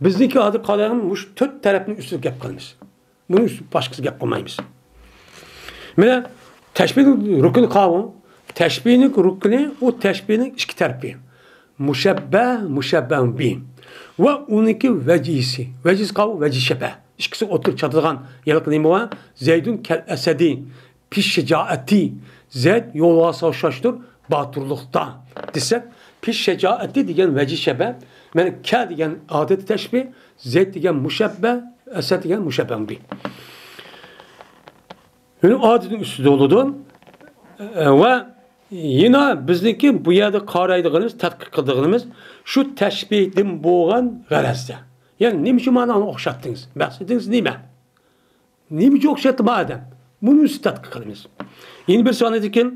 بىزنىڭكى ھازىر قارايدىغان مۇشۇ تۆت تەرەپنى ئۈستىدە گەپ قىلىمىز. بۇنى ئۈستىدە باشقىسىدا گەپ قىلمايمىز. مانا تەشبىھنىڭ رۇكنى قاۋۇ. تەشبىھنىڭ رۇكنى، ئۇ تەشبىھنىڭ ئىككى تەرىپى. مۇشەببە، مۇشەببە بى. ۋە ئۇنىڭكى ۋەجىسى. ۋەجىسى قاۋۇ، ۋەجى شەبە. ئىككىسى ئوتتۇرىغا چاتىدىغان يەرلىك نېمە بار؟ زەيدۇن كەل ئەسەدى. پىششىجائەتى، زەيد يولۋاسقا ئوخشاشتۇر باتۇرلۇقتا دېسەك، پىششىجائەتى دېگەن ۋەجى شەبە، مانا كە دېگەن ئادەت تەشبىھ، زەيد دېگەن مۇشەببە، ئەسەد دېگەن مۇشەببە بى. يەنى ئادىتىنىڭ ئۈستىدە بولىدۇ. ۋە يەنە بىزنىڭكى بۇ يەردە قارايدىغىنىمىز، تەتقىق قىلىدىغىنىمىز شۇ تەشبىھتىن بولغان غەرەزدە. يەنى نېمە ئۈچۈن مانا ئۇنى ئوخشاتتىڭىز؟ مەقسىتىڭىز نېمە؟ نېمە ئۈچۈن ئوخشاتتى بۇ ئادەم؟ بۇنى ئۈستىدە تەتقىق قىلىمىز. يەنە بىرسى ئاندىن كېيىن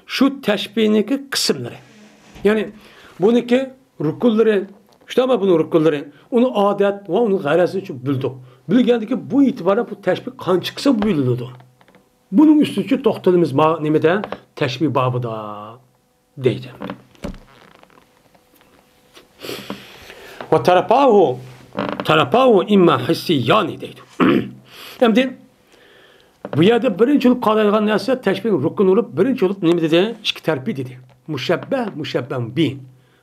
شۇ تەشبىھنىڭكى قىسىملىرى. يەنى بۇنىڭكى رۇكۇنلىرى، شۇنداقمۇ بۇنىڭ رۇكۇنلىرى، ئۇنى ئادەت ۋە ئۇنى غەرەزنى بىلدۇق. بىلگەندىن كېيىن بۇ ئېتىبارەن بۇ تەشبىھ قانچە قىسىم بۆلۈنىدۇ؟ بۇنىڭ ئۈستىچە توختىلىمىز ما-، نېمىدە؟ تەشبىھ بابىدا. دەيدۇ. ۋە تەرەپاھۇ، تەرەپاھۇ ئىمما ھىسسىيانى دەيدۇ. ئەمدى بۇ يەردە بىرىنچى بولۇپ قارايدىغان نەرسە تەشبىھ رۇكۇن بولۇپ، بىرىنچى بولۇپ نېمە دېدى؟ ئىككى تەرىپى دېدى. مۇشەببە، مۇشەببە بى.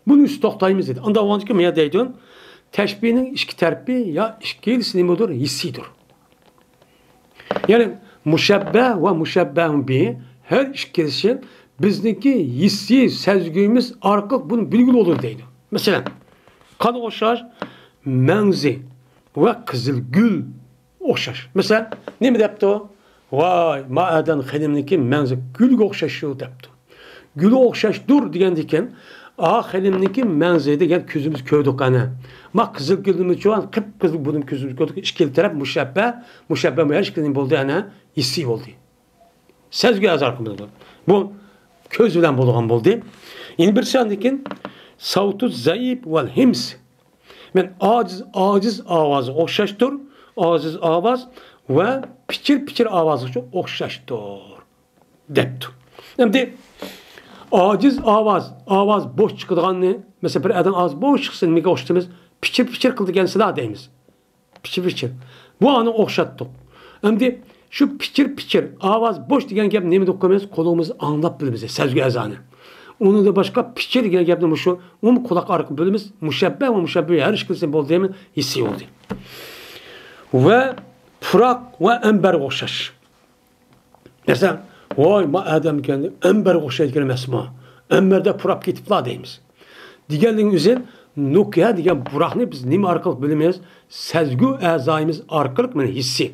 بۇنىڭ ئۈستىدە توختايمىز دېدى. ئاندىن ئاۋۋالدىكى مۇيە دەيدۇ. تەشبىھنىڭ ئىككى تەرىپى يا ئىككىلىسى نېمىدۇر؟ ھىسسىيدۇر. يەنى مۇشەببە ۋە مۇشەببەھۇ بى ھەر ئىككىلىسى بىزنىڭكى ھېسسىي سەزگۈيىمىز ئارقىلىق بۇنى بىلگىلى بولىدۇ دەيدۇ. مەسىلەن، قانغا ئوخشاش؟ مەڭزى ۋە قىزىل گۈل ئوخشاش. مەسىلەن، نېمە دەپتۇ؟ ۋاي، ما ئادەم خېنىمنىڭكى مەڭزى گۈلگە ئوخشاش شۇ دەپتۇ. گۈلى ئوخشاشتۇر دېگەندىكىن، ئا خېنىمنىڭكى مەڭزى دېگەن كۆزىمىز كۆردۇق ئەنە. ما قىزىل گۈلنىمۇ چوغان قىپقىزىل بۇنىمۇ كۆزىمىز كۆردۇق. ئىككىلا تەرەپ مۇشەببە، مۇشەببە ھەر ئىككىلىنى بولدى ئەنە، ھېسسىي بولدى. سەزگۈ ئەزا ئارقىلىق بولىدۇ. بۇ كۆز بىلەن بولىدىغان بولدى. يەنە بىرسى ئاندىن كېيىن، ساۋتۇ زەئىپ ۋەل ھىمس. مەن ئاجىز، ئاجىز ئاۋازغا ئوخشاشتۇر. ئاجىز ئاۋاز ۋە پىچىر-پىچىر ئاۋازغا ئوخشاشتۇر. دەپتۇ. ئەمدى ئاجىز ئاۋاز، ئاۋاز بوش چىقىدىغاننى، مەسىلەن، بىر ئادەم ئاۋاز بوش چىقسا نېمىگە ئوخشىتىمىز؟ پىچىر-پىچىر قىلىدىكەنسىلا دەيمىز. پىچىر-پىچىر. بۇ ئانى ئوخشاتتۇق. ئەمدى شۇ پىچىر-پىچىر، ئاۋاز بوش دېگەن گەپ نېمە دەپ قويىمىز؟ قۇلىقىمىز ئاڭلاپ بىلىمىز، سەزگۈ ئەزانى. ئۇنىڭدىن باشقا پىچىر دېگەن گەپنى مۇشۇ ئۇم قۇلاق ئارقىلىق بىلىمىز. مۇشەببە ۋە مۇشەببە ھەر ئىككىلىسى بولدى، دېمە ھېسسىي بولدى. ۋە پۇراق ۋە ئەمبەرگە ئوخشاش. مەسىلەن، ۋاي، ما ئادەم ئىكەن، ئەمبەرگە ئوخشايدىكەن ئەمەسمۇ؟ ئەمبەردە پۇراپ كېتىپلا دەيمىز. دېگەنلىكىنىڭ ئۆزى نۇكيە دېگەن پۇراقنى بىز نېمە ئارقىلىق بىلىمىز؟ سەزگۈ ئەزايىمىز ئارقىلىق، مانا، ھېسسىي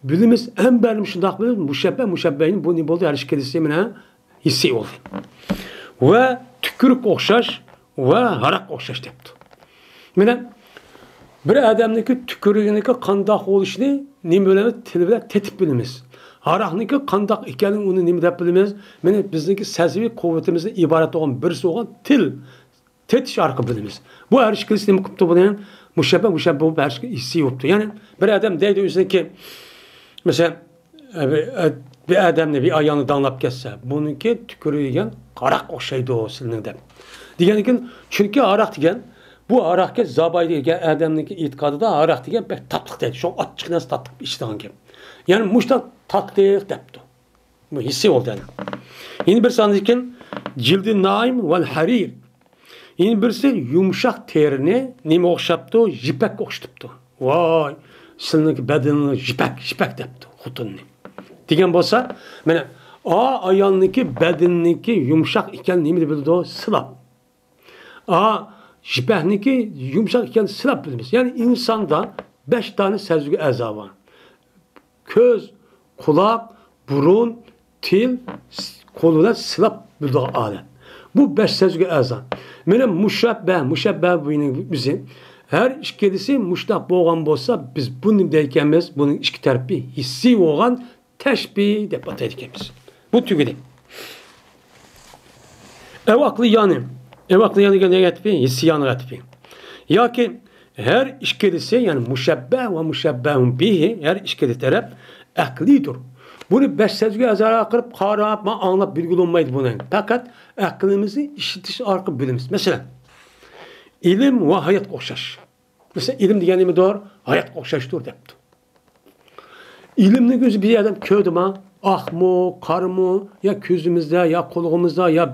بىلىمىز. ئەمبەرنى شۇنداق بىلىمىز، مۇشەببە، مۇشەببەنى بۇ نېمە بولدى؟ ھەر ئىككىلىسى مانا ھېسسىي بولدى. ۋە تۈكۈرۈككە ئوخشاش ۋە ھاراققا ئوخشاش دەپتۇ. مانا بىر ئادەمنىڭكى تۈكۈرۈكىنىڭكى قانداق بولۇشىنى نېمە بىلەن؟ تىل بىلەن تېتىپ بىلىمىز. ھاراقنىڭكى قانداق ئىكەنلىكىنى ئۇنى نېمە دەپ بىلىمىز؟ مانا بىزنىڭكى سەزگۈ قۇۋۋىتىمىزدىن ئىبارەت بولغان بىرسى بولغان تىل، تېتىش ئارقىلىق بىلىمىز. بۇ ھەر ئىككىلىسى نېمە قىپتۇ بۇنى؟ مۇشەببە، مۇشەببە بولۇپ ھەر ئىككىلىسى ھېسسىي بوپتۇ. يەنى بىر ئادەم دەيدۇ ئۆزىنىڭكى، مەسىلەن، بىر، بىر ئادەمنى، بىر ئايالنى داڭلاپ كەتسە، بۇنىڭكى تۈكۈرۈگەن ھاراق ئوخشايدۇ سىلىنىڭ دەپ. دېگەندىكىن، چۈنكى ھاراق دېگەن، بۇ ھاراقكە زاباي دېگەن ئادەمنىڭكى ئېتىقادىدا ھاراق دېگەن بەك تاتلىق دەيدۇ. شۇڭا ئاچچىق نەرسە تاتلىق ئىچىدىغان گەپ. يەنى مۇشۇنداق تاتلىق دەپتۇ. بۇ ھېسسىي بولدى ئەنە. يەنە بىرسى ئاندىن كېيىن جىلدى نائىم ۋەل ھەرىر. يەنە بىرسى يۇمشاق تېرىنى نېمە ئوخشاپتۇ؟ يىپەككە ئوخشىتىپتۇ. ۋاي، سىلىنىڭكى بەدىنىڭىز يىپەك، يىپەك دەپتۇ خوتۇننى. دېگەن بولسا، مانا، ئا ئايالنىڭكى بەدىنىنىڭكى يۇمشاق ئىكەنلىكىنى نېمە بىلىدۇ؟ سىلاپ. ئا، يىپەكنىڭكى يۇمشاق ئىكەنلىكىنى سىلاپ بىلىمىز. يەنى ئىنساندا بەش دانە سەزگۈ ئەزا بار. كۆز، قۇلاق، بۇرۇن، تىل، قول بىلەن سىلاپ بىلىدىغان ئادەم. بۇ بەش سەزگۈ ئەزا. مانا مۇشەببە، مۇشەببە بۇنىڭ ئۆزى. ھەر ئىككىلىسى مۇشۇنداق بولغان بولسا، بىز بۇنى دەيدىكەنمىز، بۇنىڭ ئىككى تەرىپى ھېسسىي بولغان تەشبىھ دەپ ئاتايدىكەنمىز. بۇ تۈگىدى. ئەۋ ئەقلىيانى. ئەۋ ئەقلىيانى دېگەن نېمە ئەتىپى؟ ھېسسىيانىغا ئەتىپى. ياكى ھەر ئىككىلىسى، يەنى مۇشەببە ۋە مۇشەببەھۇ بىھى، ھەر ئىككىلى تەرەپ ئەقلىيدۇر. بۇنى بەش سەزگۈ ئەزالىرىغا قىلىپ، قاراپ، ما ئاڭلاپ بىلگىلى بولمايدۇ بۇنى. پەقەت ئەقلىمىزنى ئىشلىتىش ئارقىلىق بىلىمىز. مەسىلەن، ئىلىم ۋە ھاياتقا ئوخشاش. مەسىلەن، ئىلىم دېگەن نېمىدۇر؟ ھاياتقا ئوخشاشتۇر دەپتۇ. ئىلىمنىڭ ئۆزى بىر ئادەم كۆردىما، ئاقمۇ، قارىمۇ، يا كۆزىمىزدە، يا قۇلىقىمىزدا، يا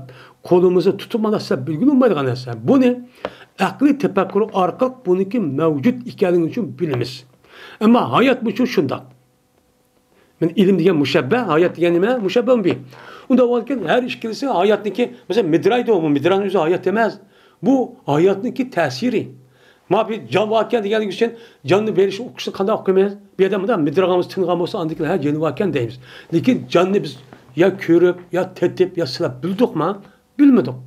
قولىمىزدا تۇتۇپ مانا سىلەر بىلگىلى بولمايدىغان نەرسە. بۇنى ئەقلىي تەپەككۇر ئارقىلىق بۇنىڭكى مەۋجۇت ئىكەنلىكى ئۈچۈن بىلىمىز. ئەمما ھايات بۇچۇ شۇنداق. مەن ئىلىم دېگەن مۇشەببە، ھايات دېگەن نېمە؟ مۇشەببە بىھ. ئۇنداق بولغاندىكىن ھەر ئىككىلىسى ھاياتنىڭكى، مەسىلەن، مىدىرلايدۇ، بۇ مىدىرلاشنىڭ ئۆزى ھايات ئەمەس. بۇ ھاياتنىڭكى تەسىرى. ما بىر جان باركەن دېگەنلىك ئۈچۈن جاننى بېرىش ئۇقۇشنى قانداق ئوقۇيمىز؟ بۇ يەردە مۇنداق مىدىرلىغان بولسا، تىنغان بولسا، ئاندىن كېيىن ھە جېنى باركەن دەيمىز. لېكىن جاننى بىز يا كۆرۈپ، يا تېتىپ، يا سىلاپ بىلدۇقما؟ بىلمىدۇق.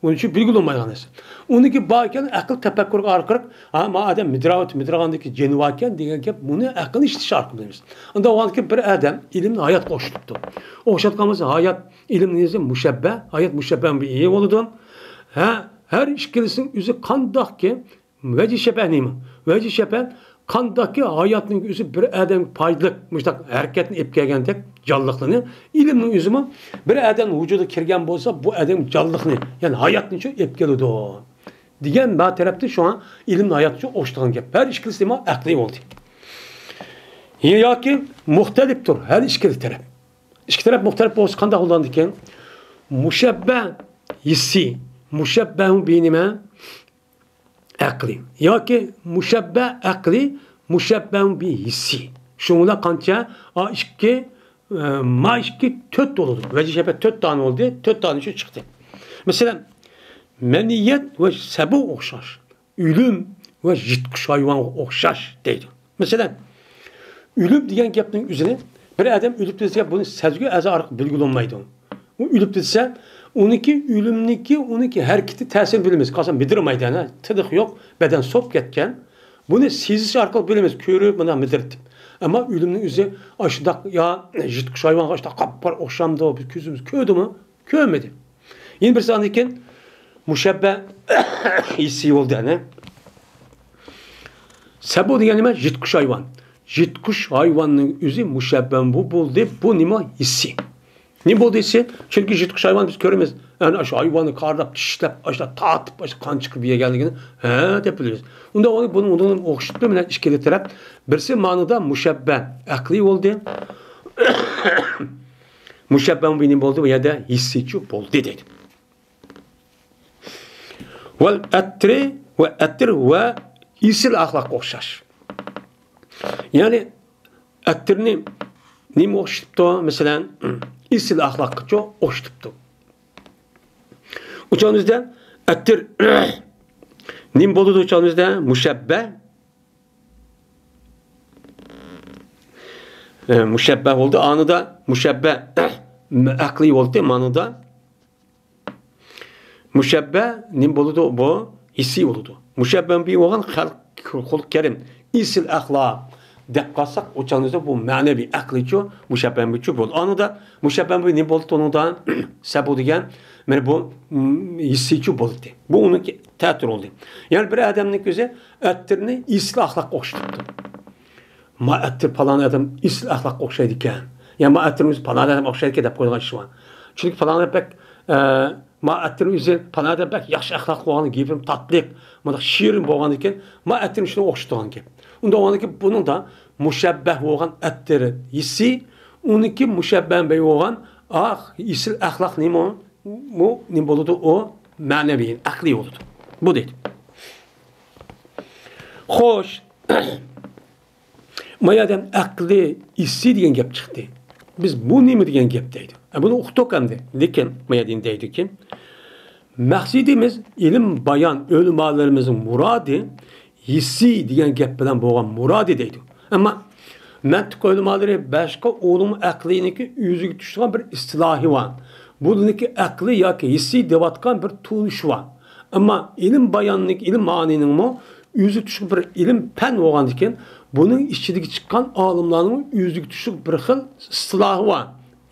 ئۇنىڭ ئۈچۈن بىلگىلى بولمايدىغان نەرسە. ئۇنىڭكى باركەن ئەقىل تەپەككۇرغا ئارقىلىق، ھا، ما ئادەم مىدىرلاۋاتىدۇ، مىدىرلىغاندىكى جېنى باركەن دېگەن گەپ، بۇنى ئەقىلنى ئىشلىتىش ئارقىلىق بىلىمىز. ئۇنداق بولغاندىكىن بىر ئادەم ئىلىمنى ھاياتقا ئوخشىتىپتۇ. ئوخشاتقان بولسا، ھايات، ئىلىمنىڭ ئۆزى مۇشەببە، ھايات مۇشەببە بىھ بولىدۇ. ھە، ھەر ئىككىلىسىنىڭ ئۆزى قانداقكى، ۋەجھى شەبەھ نېمە؟ ۋەجھى شەبەھ قانداقكى ھاياتنىڭ ئۆزى بىر ئادەمگە پايدىلىق، مۇشۇنداق ھەرىكەتنى ئېلىپ كەلگەندەك جانلىقلىرىنى، ئىلىمنىڭ ئۆزىمۇ بىر ئادەمنىڭ ۋۇجۇدىغا كىرگەن بولسا، بۇ ئادەمگە جانلىقنى، يەنى ھاياتنى شۇ ئېلىپ كېلىدۇ دېگەن بۇ تەرەپتىن شۇڭا ئىلىمنى ھاياتقا ئوخشىتىدىغان گەپ. ھەر ئىككىلىسى دېمەك ئەقلىي بولدى. ياكى مۇختەلىپتۇر، ھەر ئىككىلا تەرەپ. ئىككى تەرەپ مۇختەلىپ بولسا قانداق بولىدىكەن؟ مۇشەببە ھېسسىي، مۇشەببەھۇ بىھ نېمە؟ ئەقلىي. ياكى مۇشەببە ئەقلىي، مۇشەببەھۇ بىھ ھېسسىي. شۇڭا قانچە؟ ئا ئىككى، ئە، ما ئىككى، تۆت بولىدۇ. ۋەجھى شەبەھ تۆت دانە بولدى، تۆت دانە شۇ چىقتى. مەسىلەن، مەنىيەت ۋە سەبۇ ئوخشاش. ئۆلۈم ۋە يىرتقۇچ ھايۋانغا ئوخشاش دەيدۇ. مەسىلەن، ئۆلۈم دېگەن گەپنىڭ ئۆزىنى بىر ئادەم ئۆلۈپتۇ دېسە، بۇنى سەزگۈ ئەزا ئارقىلىق بىلگىلى بولمايدۇ. ئۇ ئۆلۈپتۇ دېسە، ئۇنىڭكى ئۆلۈمنىڭكى، ئۇنىڭكى ھەرىكىتى، تەسىرىنى بىلىمىز. قارىسام مىدىرلىمايدۇ، ئەنە، تىنىقى يوق، بەدەن سوپ كەتكەن. بۇنى سېزىش ئارقىلىق بىلىمىز، كۆرۈپ، مانا مىدىرلىتىپ. ئەمما ئۆلۈمنىڭ ئۆزى ئاشۇنداق يا يىرتقۇچ ھايۋانغا ئاشۇنداق قاپقارا ئوخشامدۇ، بىز كۆزىمىز كۆردىمۇ؟ كۆرمىدى. يەنە بىرسى ئاندىن كېيىن مۇشەببە ھېسسىي بولدى، ئەنە. سەبۇ دېگەن نېمە؟ يىرتقۇچ ھايۋان. يىرتقۇچ ھايۋاننىڭ ئۆزى مۇشەببە بۇ بولدى. بۇ نېمە؟ ھېسسىي. نېمە بولدى ھېسسىي؟ چۈنكى يىرتقۇچ ھايۋان بىز كۆرىمىز. ئەنە ئاشۇ ھايۋاننى كارلاپ، چىشلەپ، ئاشۇنداق تارتىپ، ئاشۇ قان چىقىرىپ يېگەنلىكىنى، ھە، دەپ بىلىمىز. ئۇنداق بولغاندا بۇنى ئۇنىڭ ئوخشىتىپ بىلەن ئىككىلا تەرەپ. بىرسى مانىدا مۇشەببە ئەقلىي بولدى. مۇشەببە بىھ نېمە بولدى؟ بۇ يەردە ھېسسىيچۇ بولدى دەيدۇ. ۋەل ئەترى ۋە ئەتىر ۋە ئېسىل ئەخلاققا ئوخشاش. يەنى ئەتىرنى نېمە ئوخشىتىپتۇ؟ مەسىلەن، ئېسىل ئەخلاققىچۇ ئوخشىتىپتۇ. ئۇچانىزدا ئەتىر نېمە بولىدۇ؟ ئۇچانىزدا مۇشەببە، ئە، مۇشەببە بولدى. ئانىدا مۇشەببە ئەقلىي بولدى، مانىدا. مۇشەببە نېمە بولىدۇ؟ بۇ ھېسسىي بولىدۇ. مۇشەببە بىھ بولغان خەلق خۇلق كەرىم، ئېسىل ئەخلاق دەپ قالساق، ئۇچانىزدا بۇ مەنىۋى ئەقلىيچۇ، مۇشەببە بىھچۇ بولدى. ئانىدا مۇشەببە بىھ نېمە بولدى ئۇنىڭدا؟ سەبۇ دېگەن، مانا بۇ، م، ھېسسىيچۇ بولدى. بۇ ئۇنىڭكى تەتۈر بولدى. يەنى بىر ئادەمنىڭ ئۆزى ئەتىرنى ئېسىل ئەخلاققا ئوخشىتىپتۇ. ما ئەتىر پالان ئادەم ئېسىل ئەخلاققا ئوخشايدىكەن. يا ما ئەتىرنىڭ ئۆزى پالان ئادەم ئوخشايدىكەن دەپ قويىدىغان ئىش بار. چۈنكى پالان ئادەم بەك، ئە، ما ئەتىر ئۆزى پالان ئادەم بەك ياخشى ئەخلاقلىق بولغان، گېپىم تاتلىق، مۇنداق شېرىن بولغاندىكىن، ما ئەتىرنى شۇنىڭغا ئوخشىتىدىغان گەپ. ئۇنداق بولغاندىكىن بۇنىڭدا مۇشەببە بولغان ئەتىر ھېسسىي، ئۇنىڭكى مۇشەببە بىھ بولغان ئاھ، ئېسىل ئەخلاق نېمە؟ بۇ نېمە بولىدۇ؟ ئۇ مەنىۋى، ئەقلىي بولىدۇ. بۇ دەيدۇ. خوش. ما يەردە ئەقلىي ھېسسىي دېگەن گەپ چىقتى. بىز بۇ نېمە دېگەن گەپ دەيدۇ. ئە، بۇنى ئۇقتۇق ئەمدى. لېكىن ما يەردە دەيدۇكى، مەقسىتىمىز ئىلىم بايان ئۆلىمالىرىمىزنىڭ مۇرادى ھېسسىي دېگەن گەپ بىلەن بولغان مۇرادى دەيدۇ. ئەمما مەنتىق ئۆلىمالىرى باشقا ئۇلۇم ئەقلىينىڭكى ئۆزىگە تۇتۇشىدىغان بىر ئىستىلاھى بار. بۇنىڭكى ئەقلىي ياكى ھېسسىي دەۋاتقان بىر تونۇشى بار. ئەمما ئىلىم باياننىڭ، ئىلىم مانىنىڭمۇ ئۆزى تۇتۇشلۇق بىر ئىلىم پەن بولغاندىكىن، بۇنىڭ ئىچىدىكى چىققان ئالىملارنىڭ ئۆزىگە تۇتۇشلۇق بىر خىل ئىستىلاھى بار.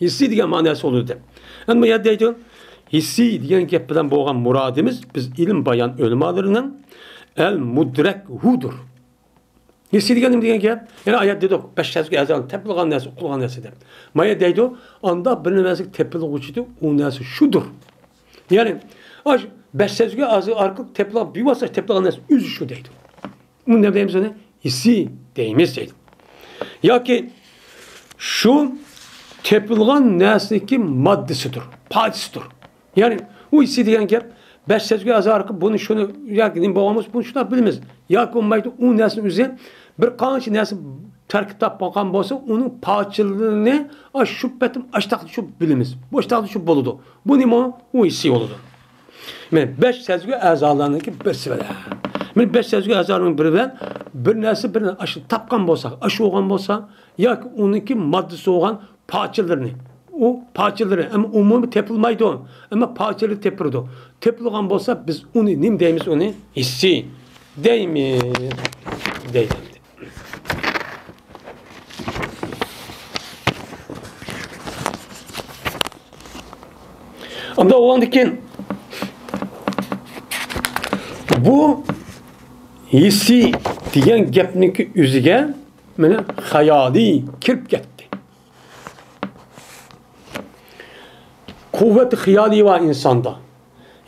ھېسسىي دېگەن مەنىسى بولىدۇ دەپ. ئەمما يەردە دەيدۇ، ھېسسىي دېگەن گەپ بىلەن بولغان مۇرادىمىز بىز ئىلىم بايان ئۆلىمالىرىنىڭ ئەل مۇدرەكھۇدۇر. ھېسسىي دېگەن نېمە دېگەن گەپ؟ يەنە ئايەت دېدۇق، بەش سەزگۈ ئەزانىڭ تېپىلغان نەرسە، ئۇقۇلغان نەرسە دەپ. مايا دەيدۇ، ئاندا بىر نەرسە تېپىلغۇچىدۇ، ئۇ نەرسە شۇدۇر. يەنى، ئاش بەش سەزگۈ ئەزا ئارقىلىق تېپىلغان، بىۋاسىتە تېپىلغان نەرسە ئۆزى شۇ دەيدۇ. ئۇنى نېمە دەيمىز ئۇنى؟ ھېسسىي دەيمىز دەيدۇ. ياكى شۇ تېپىلغان نەرسىنىڭكى ماددىسىدۇر، پارچىسىدۇر. يەنى ئۇ ھېسسىي دېگەن گەپ، بەش سەزگۈ ئەزا ئارقىلىق بۇنى شۇنى ياكى نېمە بولغان بولسا، بۇنى شۇنداق بىلىمىز. ياكى بولمايدۇ، ئۇ نەرسىنىڭ ئۆزى بىر قانچە نەرسە تەركىب تاپقان بولسا، ئۇنىڭ پارچىلىرىنى ئاشۇ پېتىم ئاشتاقتا شۇ بىلىمىز. بۇ ئاشتاقتا شۇ بولىدۇ. بۇ نېمە؟ ئۇ ھېسسىي بولىدۇ. مانا بەش سەزگۈ ئەزالارنىڭكى بىرسى بىلەن. مانا بەش سەزگۈ ئەزالارنىڭ بىرى بىلەن بىر نەرسە، بىر نەرسە ئاشۇ تاپقان بولسا، ئاشۇ بولغان بولسا، ياكى ئۇنىڭكى ماددىسى بولغان پارچىلىرىنى، ئۇ پارچىلىرى، ئەمما ئومۇمىي تېپىلمايدۇ، ئەمما پارچىلىرى تېپىلىدۇ. تېپىلغان بولسا، بىز ئۇنى نېمە دەيمىز؟ ئۇنى ھېسسىي دەيمىز، دەيدۇ. ئەمدى ئۇنىڭدىن كېيىن بۇ ھېسسىي دېگەن گەپنىڭكى ئۆزىگە مانا خىيالىي كىرىپ كەتتى. قۇۋۋەت خىيالىي بار ئىنساندا.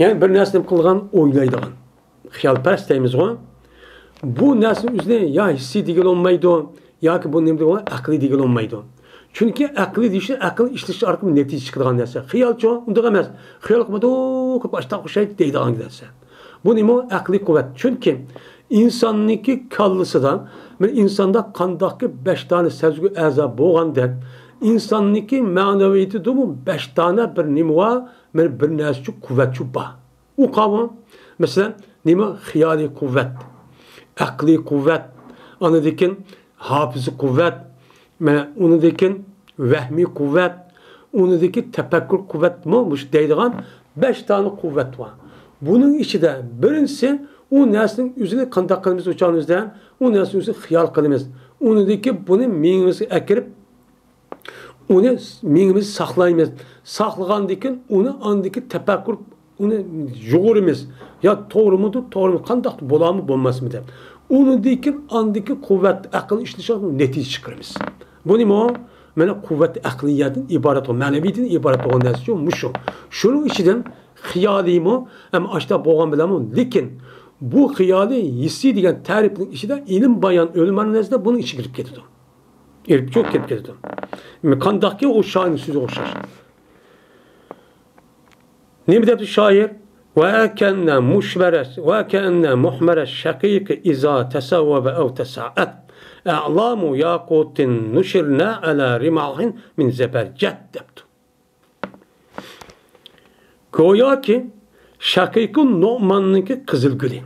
يەنى بىر نەرسىنى قىلغان، ئويلايدىغان. خىيالپەرەس دەيمىزغۇ. بۇ نەرسىنى ئۆزىنى يا ھېسسىي دېگىلى بولمايدۇ، ياكى بۇ نېمە دېگىلى بولمايدۇ، ئەقلىي دېگىلى بولمايدۇ. چۈنكى ئەقلىي دېيىشى ئەقىل ئىشلىشى ئارقىلىق نەتىجە چىقىدىغان نەرسە. خىيالچۇ ئۇنداق ئەمەس. خىيال قىلمىدۇق، قىلىپ ئاشتاق ئوخشايدۇ دەيدىغان نەرسە. بۇ نېمە؟ ئەقلىي قۇۋۋەت. چۈنكى ئىنساننىڭكى كاللىسىدا، مانا ئىنساندا قانداقكى بەش دانە سەزگۈ ئەزا بولغاندەك، ئىنساننىڭكى مەنىۋىيىتىدىمۇ بەش دانە بىر نېمە بار، مانا بىر نەرسىچۇ، قۇۋۋەتچۇ بار. ئۇ قاۋۇ، مەسىلەن، نېمە؟ خىيالىي قۇۋۋەت، ئەقلىي قۇۋۋەت، ئاندىن كېيىن ھاپىزە قۇۋۋەت، مانا ئۇنىڭدىن كېيىن ۋەھمىي قۇۋۋەت، ئۇنىڭدىن كېيىن تەپەككۇر قۇۋۋەتمۇ مۇشۇ دەيدىغان بەش دانە قۇۋۋەت بار. بۇنىڭ ئىچىدە بىرىنچىسى، ئۇ نەرسىنىڭ ئۆزىنى قانداق قىلىمىز؟ ئۇ چاغنىڭ ئۆزىدە ئۇ نەرسىنىڭ ئۆزىنى خىيال قىلىمىز. ئۇنىڭدىن كېيىن بۇنى مېڭىمىزگە ئەكىرىپ، ئۇنى مېڭىمىزدە ساقلايمىز. ساقلىغاندىن كېيىن ئۇنى ئاندىن كېيىن تەپەككۇر، ئۇنى يۇغۇرىمىز. يا توغرىمىدۇ، توغرىمۇ، قانداقتۇ، بولامۇ، بولماسمۇ دەپ. ئۇنىڭدىن كېيىن ئاندىن كېيىن قۇۋۋەت ئەقىل ئىشلىشىدىن نەتىجە چىقىرىمىز. بۇ نېمە؟ مانا قۇۋۋەت ئەقلىيەتتىن ئىبارەت بولغان، مەنىۋىيەتتىن ئىبارەت بولغان نەرسىچۇ مۇشۇ. شۇنىڭ ئىچىدىن خىيالىيمۇ، ئەمما ئاشتا بولغان بىلەنمۇ، لېكىن بۇ خىيالىي ھېسسىي دېگەن تەرىپنىڭ ئىچىدە ئىلىم بايان ئۆلىمانىڭ نەزىرىدە بۇنىڭ ئىچىگە كىرىپ كېتىدۇ. ئېلىپ چوق كېلىپ كېتىدۇ. قانداقكى ئۇ شائىرنىڭ سۆزىگە ئوخشاش. نېمە دەپتۇ شائىر؟ وكأن مشمر، وكأن محمر الشقيق إذا تصوب أو تصاعد، أعلام ياقوت نشرن على رماح من زبرجد دەپتۇ. گوياكى شەقىقۇ نوماننىڭكى قىزىل گۈلى.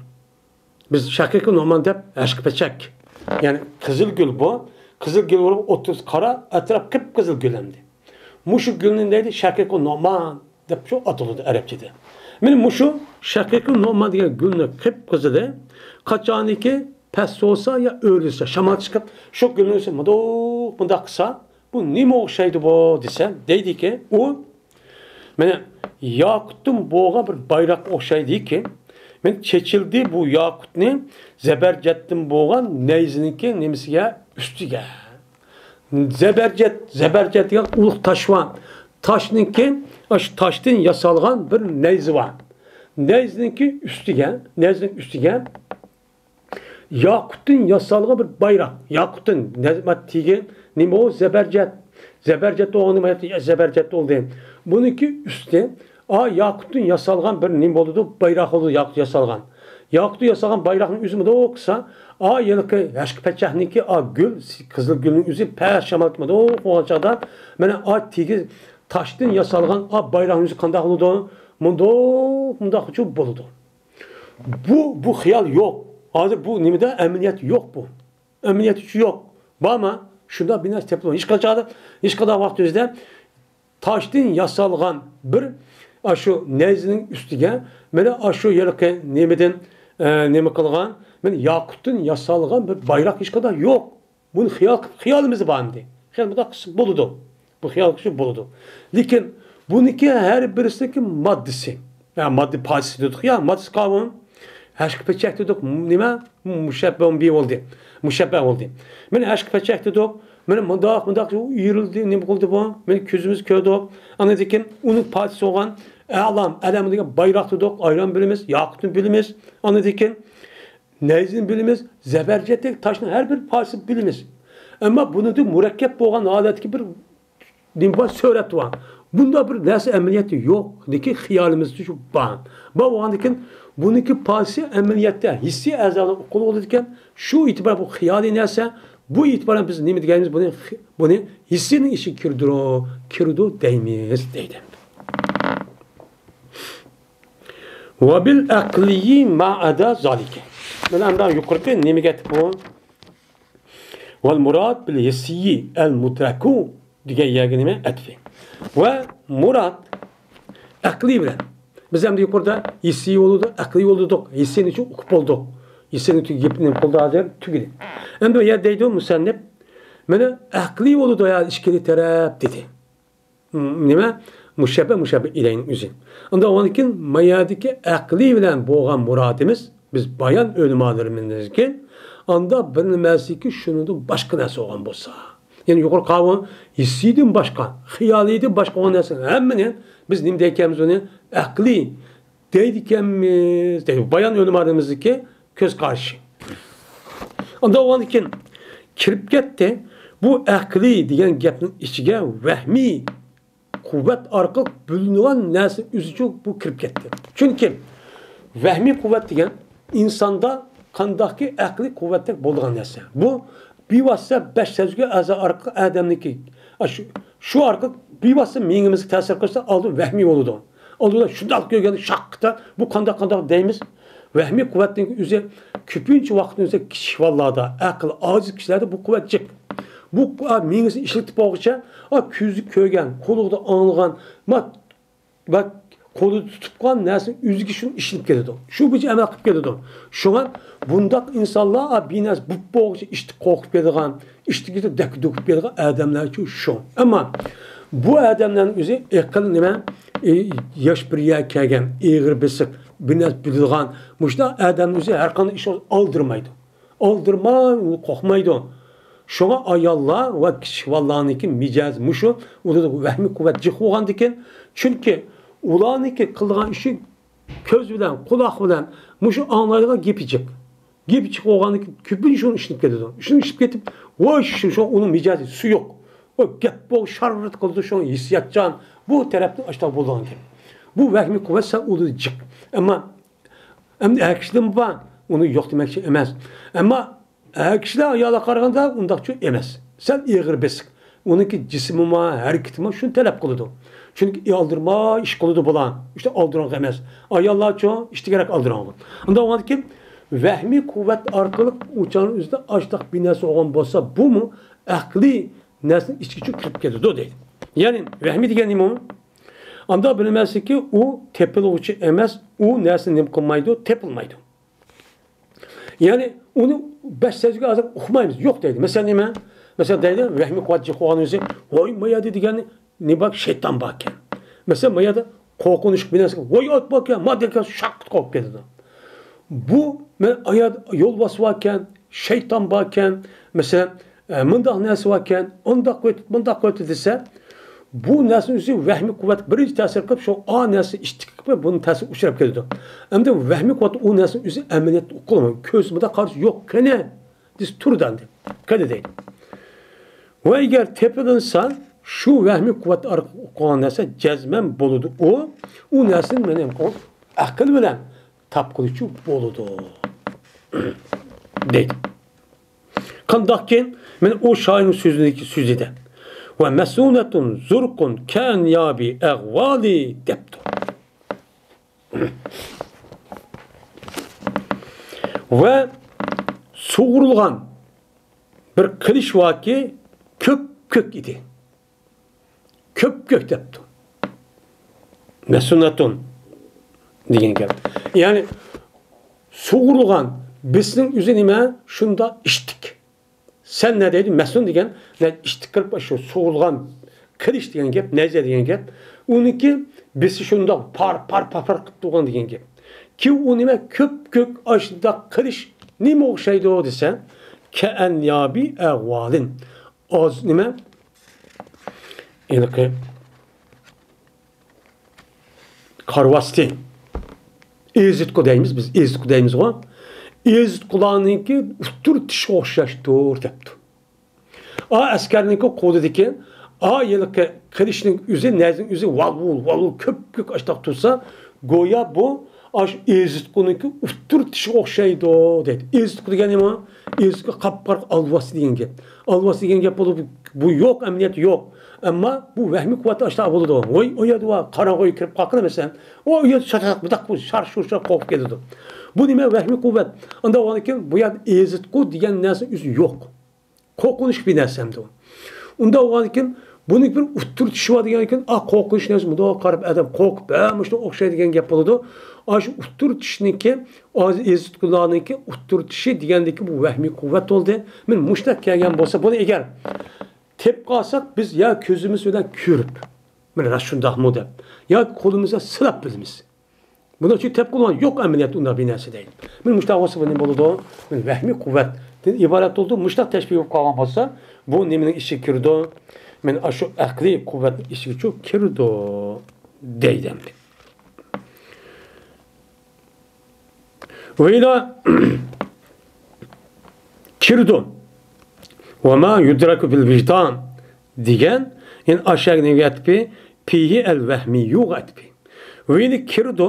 بىز شەقىقۇ نومان دەپ ھەشقىپەچەك. يەنى قىزىل گۈل بۇ. قىزىل گۈل بولۇپ ئوتتۇرىسى قارا، ئەتراپ قىپقىزىل گۈل ئەمدى. مۇشۇ گۈلنى دەيدۇ شەقىقۇ نومان دەپ شۇ ئاتىلىدۇ ئەرەبچىدە. مانا مۇشۇ شەقىقۇ نومان دېگەن گۈلنىڭ قىپقىزىلى قاچانكى پەس بولسا يا ئۆرۈلسە، شامال چىقىپ شۇ گۈلنىڭ ئۈستىدە مۇنداق، مۇنداق قىلسا، بۇ نېمە ئوخشايدۇ بۇ دېسە، دەيدىكى، ئۇ مانا ياقۇتتىن بولغان بىر بايراق ئوخشايدىكى، مانا چېچىلدى بۇ ياقۇتنى زەبەرجەتتىن بولغان نەيزىنىڭكى نېمىسىگە، ئۈستىگە. زەبەرجەت، زەبەرجەت دېگەن ئۇلۇغ تاش بار. تاشنىڭكى، ئاشۇ تاشتىن ياسالغان بىر نەيزە بار. نەيزىنىڭكى ئۈستىگە، نەيزىنىڭ ئۈستىگە ياقۇتتىن ياسالغان بىر بايراق. ياقۇتتىن، نە-، تېگى نېمە ئۇ؟ زەبەرجەت. زەبەرجەت بولغان نېمە؟ زەبەرجەت بولدى. بۇنىڭكى ئۈستى، ئا، ياقۇتتىن ياسالغان بىر نېمە بولىدۇ؟ بايراق بولىدۇ، ياقۇت ياسالغان. ياقۇتتىن ياسالغان بايراقنىڭ ئۆزى مۇنداق قىلسا، ئا، ھېلىقى ھەشقىپەچەكنىڭكى، ئا، گۈل، قىزىل گۈلنىڭ ئۆزى پەس شامال مۇنداق قوغان چاغدا، مانا، ئا، تېگى تاشتىن ياسالغان، ئا، بايراقنىڭ ئۆزى قانداق بولىدۇ؟ مۇنداق، مۇنداق بولىدۇ. بۇ، بۇ خىيال يوق. ھازىر بۇ نېمىدە؟ ئەمەلىيەت يوق بۇ. ئەمەلىيەت ئۈچۈن يوق. بارمۇ؟ شۇنداق بىر نەرسە تېپىلمىغان. ھېچقاچان، ھېچقانداق ۋاقتىمىزدا تاشتىن ياسالغان بىر ئاشۇ نەيزىنىڭ ئۈستىگە، مانا ئاشۇ ھېلىقى نېمىدىن، ئە، نېمە قىلغان، مانا ياقۇتتىن ياسالغان بىر بايراق ھېچقانداق يوق. بۇنى خىيال قىلىپ، خىيالىمىزدا بار ئەمدى. خىيال مۇنداق قىلسا بولىدۇ. بۇ خىيال قىلسا بولىدۇ. لېكىن بۇنىڭكى ھەر بىرسىنىڭكى ماددىسى. يا ماددىي پارچىسى دېدۇق يا، ماددىسى قاۋۇن. ھەشقىپەچەك دېدۇق، نېمە؟ مۇشەببەمۇ بولدى. مۇشەببە بولدى. مانا ھەشقىپەچەك دېدۇق. مانا مۇنداق، مۇنداق يېرىلدى، نېمە قىلدى بۇ؟ مانا كۆزىمىز كۆردۇق. ئاندىن كېيىن ئۇنىڭ پارچىسى بولغان ئەلام، ئەلام دېگەن بايراق دېدۇق، ئايران بىلىمىز، ياقۇتنى بىلىمىز. ئاندىن كېيىن نەيزىنى بىلىمىز، زەبەرجەتتەك تاشنىڭ ھەر بىر پارچىسىنى بىلىمىز. ئەمما بۇنىڭدىن مۇرەككەپ بولغان ھالەتتىكى بىر نېمە بار؟ سۈرەت بار. بۇنداق بىر نەرسە ئەمەلىيەتتە يوق. لېكىن خىيالىمىزدا شۇ بار. بار بولغاندىكىن بۇنىڭكى پارچىسى ئەمەلىيەتتە ھېسسىي ئەزالار ئۇقۇلغۇ بولىدىكەن. شۇ ئېتىبار بۇ خىيالىي نەرسە. بۇ ئېتىبارەن بىز نېمە دەيمىز؟ بۇنى، بۇنى ھېسسىينىڭ ئىچىگە كىرىدۇ، كىرىدۇ دەيمىز دەيدۇ. وبالعقلي ما عدا ذلك. مانا ئەمدى يۇقىرىقى نېمىگە ئەتىپ بۇ؟ والمراد بالحسي المدرك دېگەن يەرگە نېمە؟ ئەتىپى. ۋە مۇراد ئەقلىي بىلەن. بىز ئەمدى يۇقىرىدا ھېسسىي بولىدۇ، ئەقلىي بولىدۇ دېدۇق. ھېسسىينى شۇ ئۇقۇپ بولدۇق. ھېسسىينى تۈگىگەپ نېمە قىلدى ھازىر؟ تۈگىدى. ئەمدى بۇ يەردە دەيدۇ مۇسەننىپ، مانا ئەقلىي بولىدۇ يا ئىككىلى تەرەپ دېدى. م، نېمە؟ مۇشەببە، مۇشەببە ئىلەينىڭ ئۆزى. ئاندىن ئۇنىڭدىن كېيىن مايادىكى ئەقلىي بىلەن بولغان مۇرادىمىز، بىز بايان ئۆلىمالىرىمىزدىكى ئاندا بىر نېمە ئەمەسكى، شۇنىڭدىن باشقا نەرسە بولغان بولسا. يەنى يۇقىرى قاۋۇ ھېسسىيدىن باشقا، خىيالىيدىن باشقا بولغان نەرسە ھەممىنى بىز نېمە دەيدىكەنمىز ئۇنى؟ ئەقلىي دەيدىكەنمىز، دەيدۇ. بايان ئۆلىمالىرىمىزدىكى كۆز قارىشى. ئاندىن ئۇنىڭدىن كېيىن كىرىپ كەتتى. بۇ ئەقلىي دېگەن گەپنىڭ ئىچىگە ۋەھمىي قۇۋۋەت ئارقىلىق بۆلۈنىدىغان نەرسە ئۆزىچۇ بۇ كىرىپ كەتتى. چۈنكى ۋەھمىي قۇۋۋەت دېگەن ئىنساندا قانداقكى ئەقلىي قۇۋۋەتتەك بولىدىغان نەرسە. بۇ بىۋاسىتە بەش سەزگۈ ئەزا ئارقىلىق ئادەمنىڭكى، شۇ، شۇ ئارقىلىق بىۋاسىتە مېڭىمىزگە تەسىر قىلسا ئالدى ۋەھمىي بولىدۇ. ئالدىدا شۇنداق كۆرگەندە شاققىتا، بۇ قانداق، قانداق دەيمىز؟ ۋەھمىي قۇۋۋەتنىڭ ئۆزى كۆپىنچە ۋاقىتنىڭ ئۆزى كىچىك بالىلاردا، ئەقلى ئاجىز كىشىلەردە بۇ قۇۋۋەت جىق. بۇ، ئا، مېڭىسىنى ئىشلىتىپ بولغۇچە، ئا، كۆزى كۆرگەن، قۇلىقىدا ئاڭلىغان، ما، ما، قولىدا تۇتۇپ قالغان نەرسىنى ئۆزىگە شۇنى ئىشلىتىپ كېتىدۇ. شۇ بويىچە ئەمەل قىلىپ كېتىدۇ. شۇڭا بۇنداق ئىنسانلار، ئا، بىر نەرسە بولۇپ بولغۇچە ئىشتىن قورقۇپ كېتىدىغان، ئىشتىن كېتىپ دەككە دۇكۇپ كېتىدىغان ئادەملەرچۇ شۇ. ئەمما بۇ ئادەملەرنىڭ ئۆزى ئەقىل نېمە؟ ئى، ياش بىر يەرگە كەلگەن، ئېغىر بېسىق، بىر نەرسە بىلىدىغان، مۇشۇنداق ئادەمنىڭ ئۆزى ھەر قانداق ئىش بولسا ئالدىرىمايدۇ. ئالدىرىماي، ئۇ قورقمايدۇ. شۇڭا ئاياللار ۋە كىچىك بالىلارنىڭكى مىجەزى مۇشۇ، ئۇلاردا ۋەھمىي قۇۋۋەت جىق بولغاندىكىن، چۈنكى ئۇلارنىڭكى قىلىدىغان ئىشى كۆز بىلەن، قۇلاق بىلەن، مۇشۇ ئاڭلايدىغان گېپى جىق. گېپى جىق بولغاندىكىن كۆپىنچە شۇنى ئىشلىتىپ كېتىدۇ. شۇنى ئىشلىتىپ كېتىپ، ۋاي، شۇ، شۇ ئۇنىڭ مىجەزى سۇيۇق. ئۇ گەپ بول، شاررىت قىلىدۇ، شۇ ھېسسىياتچان. بۇ تەرەپتىن ئاشتاق بولىدىغان گەپ. بۇ ۋەھمىي قۇۋۋەت سەل ئۇلىدا جىق. ئەمما ئەمدى ئەر كىشىدىمۇ بار، ئۇنى يوق دېمەكچى ئەمەس. ئەمما ئەر كىشىلەر ئايالغا قارىغاندا ئۇنداقچۇ ئەمەس. سەل ئېغىر بېسىق. ئۇنىڭكى جىسمىمۇ، ھەرىكىتىمۇ شۇنى تەلەپ قىلىدۇ. چۈنكى ئالدىرىماي ئىش قىلىدۇ بۇلار. ئىشتە ئالدىراڭغۇ ئەمەس. ئاياللارچۇ ئىشتە كېرەك ئالدىراڭغۇ. ئۇنداق بولغاندىكىن ۋەھمىي قۇۋۋەت ئارقىلىق ئۇ چاغنىڭ ئۆزىدە ئاشتاق بىر نەرسە بولغان بولسا، بۇمۇ ئەقلىي نەرسىنىڭ ئىچىگىچۇ كىرىپ كېتىدۇ دەيدۇ. يەنى ۋەھمىي دېگەن نېمە ئۇ؟ ئانداق بىلمەسلىككى ئۇ تېپىلغۇچى ئەمەس، ئۇ نەرسە نېمە قىلمايدۇ، تېپىلمايدۇ. يەنى ئۇنى بەش سەزگۈ ھازىر ئۇقمايمىز. يوق دەيدۇ. مەسىلەن نېمە؟ مەسىلەن دەيدۇ، ۋەھمىي قۇۋۋەت جىق بولغان ئۆزى، ۋاي، مايادى دېگەن نېمە بار؟ شەيتان باركەن. مەسىلەن، مايادە قورقۇنچلۇق بىر نەرسە، ۋاي، ئات باركەن، ما دېگەن شاققىت قورقۇپ كېتىدۇ. بۇ، مەن ئايا يولۋاس باركەن، شەيتان باركەن، مەسىلەن، ئە، مۇنداق نەرسە باركەن، ئۇنداق قويدى، مۇنداق قويدى دېسە، بۇ نەرسىنىڭ ئۆزى ۋەھمىي قۇۋۋەت بىرىنچى تەسىر قىلىپ، شۇ ئا نەرسە ئىشتىكى قىلىپ، بۇنىڭ تەسىرى ئۇچراپ كېتىدۇ. ئەمدى ۋەھمىي قۇۋۋەت ئۇ نەرسىنىڭ ئۆزى ئەمەلىيەتتە ئۇقۇلمايدۇ. كۆز مۇنداق قارىسا يوق، قېنى؟ دېسە تۇرىدۇ ئەمدى. قېنى دەيدۇ. ۋە ئەگەر تېپىلىنسا، شۇ ۋەھمىي قۇۋۋەت ئارقىلىق ئۇقۇلغان نەرسە جەزمەن بولىدۇ. ئۇ، ئۇ نەرسىنى مەن ئەقىل بىلەن تاپقىلىچۇ بولىدۇ. دەيدۇ. قانداقكىن؟ مانا ئۇ شائىرنىڭ سۆزىدىكى سۆزىدە. ۋە مەسنۇنەتۇن زۇرقۇن كەنيابى ئەغۋالى دەپتۇ. ۋە سۇغۇرۇلغان بىر قىلىچ باركى، كۆپ كۆك ئىدى. كۆپ كۆك دەپتۇ. مەسنۇنەتۇن دېگەن گەپ. يەنى سۇغۇرۇلغان، بىسنىڭ ئۆزى نېمە؟ شۇنداق ئىشتىك. سەن نە دەيدۇ؟ مەسنۇن دېگەن، نە ئىشتىك قىلىپ، شۇ سۇغۇرۇلغان قىلىچ دېگەن گەپ، نەيزە دېگەن گەپ. ئۇنىڭكى بىسى شۇنداق پار، پار، پار، پار قىلىپ تۇرغان دېگەن گەپ. كېيىن ئۇ نېمە كۆپكۆك ئاشۇنداق قىلىش نېمە ئوخشايدۇ دېسە، كەئەنيابى ئەغۋالىن. ئاز نېمە؟ ھېلىقى قارىۋاستى. ئېزىتقۇ دەيمىز بىز، ئېزىتقۇ دەيمىزغۇ. ئېزىتقۇلارنىڭكى ئۇتتۇرتۇشىغا ئوخشاشتۇر دەپتۇ. ئا ئەسكەرنىڭكى قولىدىكى ئا ھېلىقى قىلىچنىڭ ئۆزى، نەيزىنىڭ ئۆزى ۋال-ۋۇل، ۋال-ۋۇل كۆپكۆك ئاشتاق تۇرسا، گويا بۇ ئاشۇ ئېزىتقۇنىڭكى ئۇتتۇرتۇشىغا ئوخشايدۇ دەيدۇ. ئېزىتقۇ دېگەن نېمە؟ ئېزىتقۇ قاپقارا ئالۋاستى دېگەن گەپ. ئالۋاستى دېگەن گەپ بولۇپ، بۇ يوق، ئەمەلىيەتتە يوق. ئەمما بۇ ۋەھمىي قۇۋۋەت ئاشتاق بولىدۇ. ۋاي، ئۇ يەردە ۋا قاراڭغۇ كىرىپ قالغىنى مەسىلەن. ئۇ يەردە چاتاق بۇداق بۇ شار شۇر شار قورقۇپ كېتىدۇ. بۇ نېمە؟ ۋەھمىي قۇۋۋەت. ئانداق بولغاندىكىن بۇ يەردە ئېزىتقۇ دېگەن نەرسە ئۆزى يوق. قورقۇنچلۇق بىر نەرسە ئەمدى ئۇ. ئۇنداق بولغاندىكىن بۇنىڭ بىر ئۇتتۇرتۇشى بار دېگەندىكىن، ئا، قورقۇنچ نەرسە، مۇنداق قاراپ ئادەم قورقۇپ، ھە، مۇشۇنداق ئوخشايدۇ دېگەن گەپ بولىدۇ. ئاشۇ ئۇتتۇرتۇشنىڭكى، ئاز ئېزىتقۇلارنىڭكى ئۇتتۇرتۇشى دېگەندىكى بۇ ۋەھمىي قۇۋۋەت بولدى. مانا مۇشۇنداق كەلگەن بولسا، بۇنى ئەگەر تېپىپ قالساق، بىز يا كۆزىمىز بىلەن كۆرۈپ، مانا راست شۇنداقمۇ دەپ، ياكى قولىمىزدا سىلاپ بىلىمىز. بۇنىڭ ئۈچۈن تېپقىلى يوق ئەمەلىيەتتە ئۇنداق بىر نەرسە دەيدۇ. مانا مۇشۇنداق بولسا بۇ نېمە بولىدۇ؟ مانا ۋەھمىي قۇۋۋەتتىن ئىبارەت بولىدۇ. مۇشۇنداق تەشبىھ بولۇپ قالغان بولسا، بۇ نېمىنىڭ ئىچىگە كىرىدۇ؟ مانا ئاشۇ ئەقلىي قۇۋۋەتنىڭ ئىچىگىچۇ كىرىدۇ دەيدۇ ئەمدى. ۋەيلا كىرىدۇ. ۋەما يۇدراكۇ بىل ۋىجدان دېگەن، يەنى ئاشۇ نېمىگە ئەتىپى؟ پىھى ئەل ۋەھمىيۇغا ئەتىپى. ۋەيلا كىرىدۇ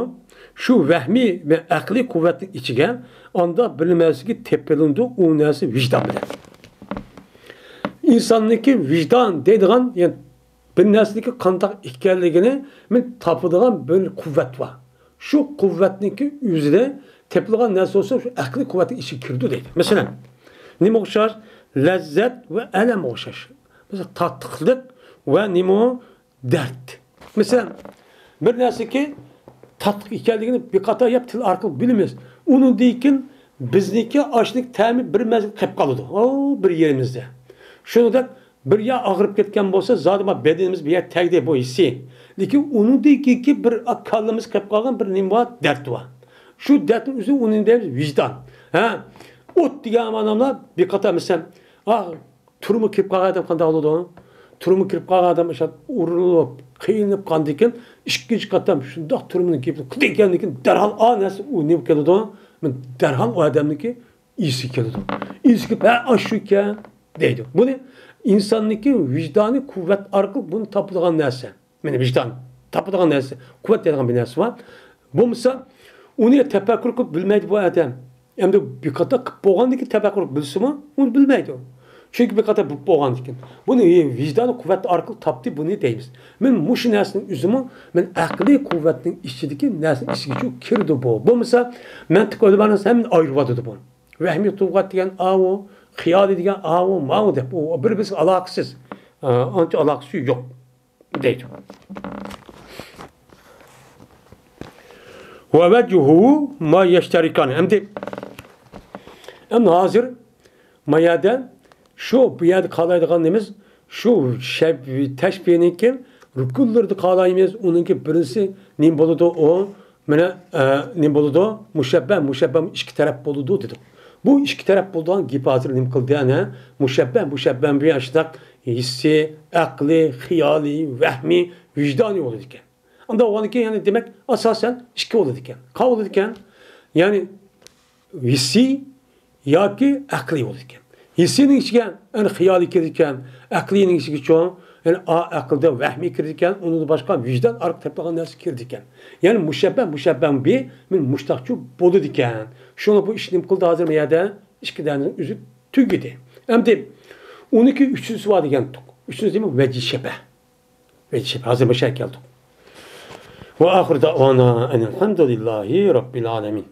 شۇ ۋەھمىي ۋە ئەقلىي قۇۋۋەتنىڭ ئىچىگە، ئاندا بىر نەرسىگە تېپىلىنىدۇ، ئۇ نەرسە ۋىجدان بىلەن. ئىنساننىڭكى ۋىجدان دەيدىغان، يەنى بىر نەرسىنىڭكى قانداق ئىكەنلىكىنى مەن تاپىدىغان بىر قۇۋۋەت بار. شۇ قۇۋۋەتنىڭكى ئۆزىدە تېپىلغان نەرسە بولسا، شۇ ئەقلىي قۇۋۋەتنىڭ ئىچىگە كىرىدۇ دەيدۇ. مەسىلەن، نېمە ئوخشاش؟ لەززەت ۋە ئەلەم ئوخشاش. مەسىلەن، تاتلىقلىق ۋە نېمە ئۇ؟ دەرد. مەسىلەن، بىر نەرسىكى تاتلىق ئىكەنلىكىنى بىر قاتار يەپ تىل ئارقىلىق بىلىمىز. ئۇنىڭدىن كېيىن بىزنىڭكى ئاشنىڭ تەمى بىر مەزگىل قېلىپ قالىدۇ. ئاۋۇ بىر يېرىمىزدە. شۇنىڭدەك بىر يەر ئاغرىپ كەتكەن بولسا، زادى بار بەدىنىمىز بىر يەر تەگدى، بۇ ھېسسىي. لېكىن ئۇنىڭدىن كېيىنكى بىر كاللىمىز قېلىپ قالغان بىر نېمە بار؟ دەرد بار. شۇ دەردنىڭ ئۆزى ئۇنى دەيمىز ۋىجدان. ھە؟ ئوت دېگەن ئادەملەر بىر قاتار مەسىلەن، ئا، تۈرمىگە كىرىپ قالغان ئادەم قانداق بولىدۇ؟ تۈرمىگە كىرىپ قالغان ئادەم ئاشۇ ئۇرۇلۇپ، قىينىلىپ قاندىن كېيىن ئىككىنچى قېتىم شۇنداق تۈرمىنىڭ گېپىنى قىلىپ كەلگەندىن كېيىن دەرھال ئا نەرسە ئۇ نېمە كېلىدۇ؟ دەرھال ئۇ ئادەمنىڭكى ئېسىگە كېلىدۇ. ئېسىگە كېلىپ، ھە، ئاشۇ ئىكەن دەيدۇ. بۇنى ئىنساننىڭكى ۋىجدانىي قۇۋۋەت ئارقىلىق بۇنى تاپىدىغان نەرسە. مانا ۋىجدان تاپىدىغان نەرسە، قۇۋۋەت دەيدىغان بىر نەرسە بار. بولمىسا، ئۇنى تەپەككۇر قىلىپ بىلمەيدۇ بۇ ئادەم. ئەمدى بىر قاتار قىلىپ بولغاندىن كېيىن تەپەككۇر قىلىپ بىلسىمۇ، ئۇنى بىلمەيدۇ. چۈنكى بىر قاتار بولۇپ بولغاندىن كېيىن. بۇنى ۋىجدانىي قۇۋۋەت ئارقىلىق تاپتى، بۇنى دەيمىز. مانا مۇشۇ نەرسىنىڭ ئۆزىمۇ، مانا ئەقلىي قۇۋۋەتنىڭ ئىچىدىكى نەرسىنىڭ ئىچىگىچۇ كىرىدۇ بۇ. بولمىسا، مەنتىق ئۆلىمالارنىڭ ھەممىنى ئايرىۋاتىدۇ بۇ. ۋەھمىي قۇۋۋەت دېگەن ئاۋۇ، خىيالىي دېگەن ئاۋۇ، ماۋۇ دەپ، ئۇ بىر-بىرسىگە ئالاقىسىز. ئانچە ئالاقىسى يوق دەيدۇ. ووجهه ما يشتركان. ئەمدى، ئەمدى ھازىر ما يەردە شۇ، بۇ يەردە قالايدىغان نېمىز، شۇ شەب-، تەشبىھنىڭكى رۇكۇنلىرىدا قالايمىز، ئۇنىڭكى بىرىنچىسى نېمە بولىدۇ؟ ئۇ مانا، ئە، نېمە بولىدۇ؟ مۇشەببە، مۇشەببە ئىككى تەرەپ بولىدۇ دېدۇق. بۇ ئىككى تەرەپ بولىدىغان گېپى ھازىر نېمە قىلدى؟ ئەنە، مۇشەببە، مۇشەببە بىر ئاشۇنداق ھېسسىي، ئەقلىي، خىيالىي، ۋەھمىي، ۋىجدانىي بولىدىكەن. ئانداق بولغاندىكىن، يەنى دېمەك، ئاساسەن ئىككى بولىدىكەن. قانداق بولىدىكەن؟ يەنى ھېسسىي ياكى ئەقلىي بولىدىكەن. ھېسسىينىڭ ئىچىگە، يەنى خىيالىي كىرىدىكەن، ئەقلىينىڭ ئىچىگىچۇ، يەنى ئا-، ئەقىلدە ۋەھمىي كىرىدىكەن، ئۇنىڭدىن باشقا ۋىجدان ئارقىلىق تېپىلغان نەرسە كىرىدىكەن. يەنى مۇشەببە، مۇشەببە بىھ مۇشتاقچۇ بولىدىكەن. شۇڭا بۇ ئىش نېمە قىلدى ھازىر بۇ يەردە؟ ئىككى دانىنىڭ ئۆزى تۈگىدى. ئەمدى ئۇنىڭكى ئۈچىنچىسى بار دېگەنتۇق. ئۈچىنچىسى نېمە؟ ۋەجھى شەبە. ۋەجھى شەبە. ھازىر مۇشۇ يەرگە كەلدۇق. وآخر دعوانا أن الحمد لله رب العالمين.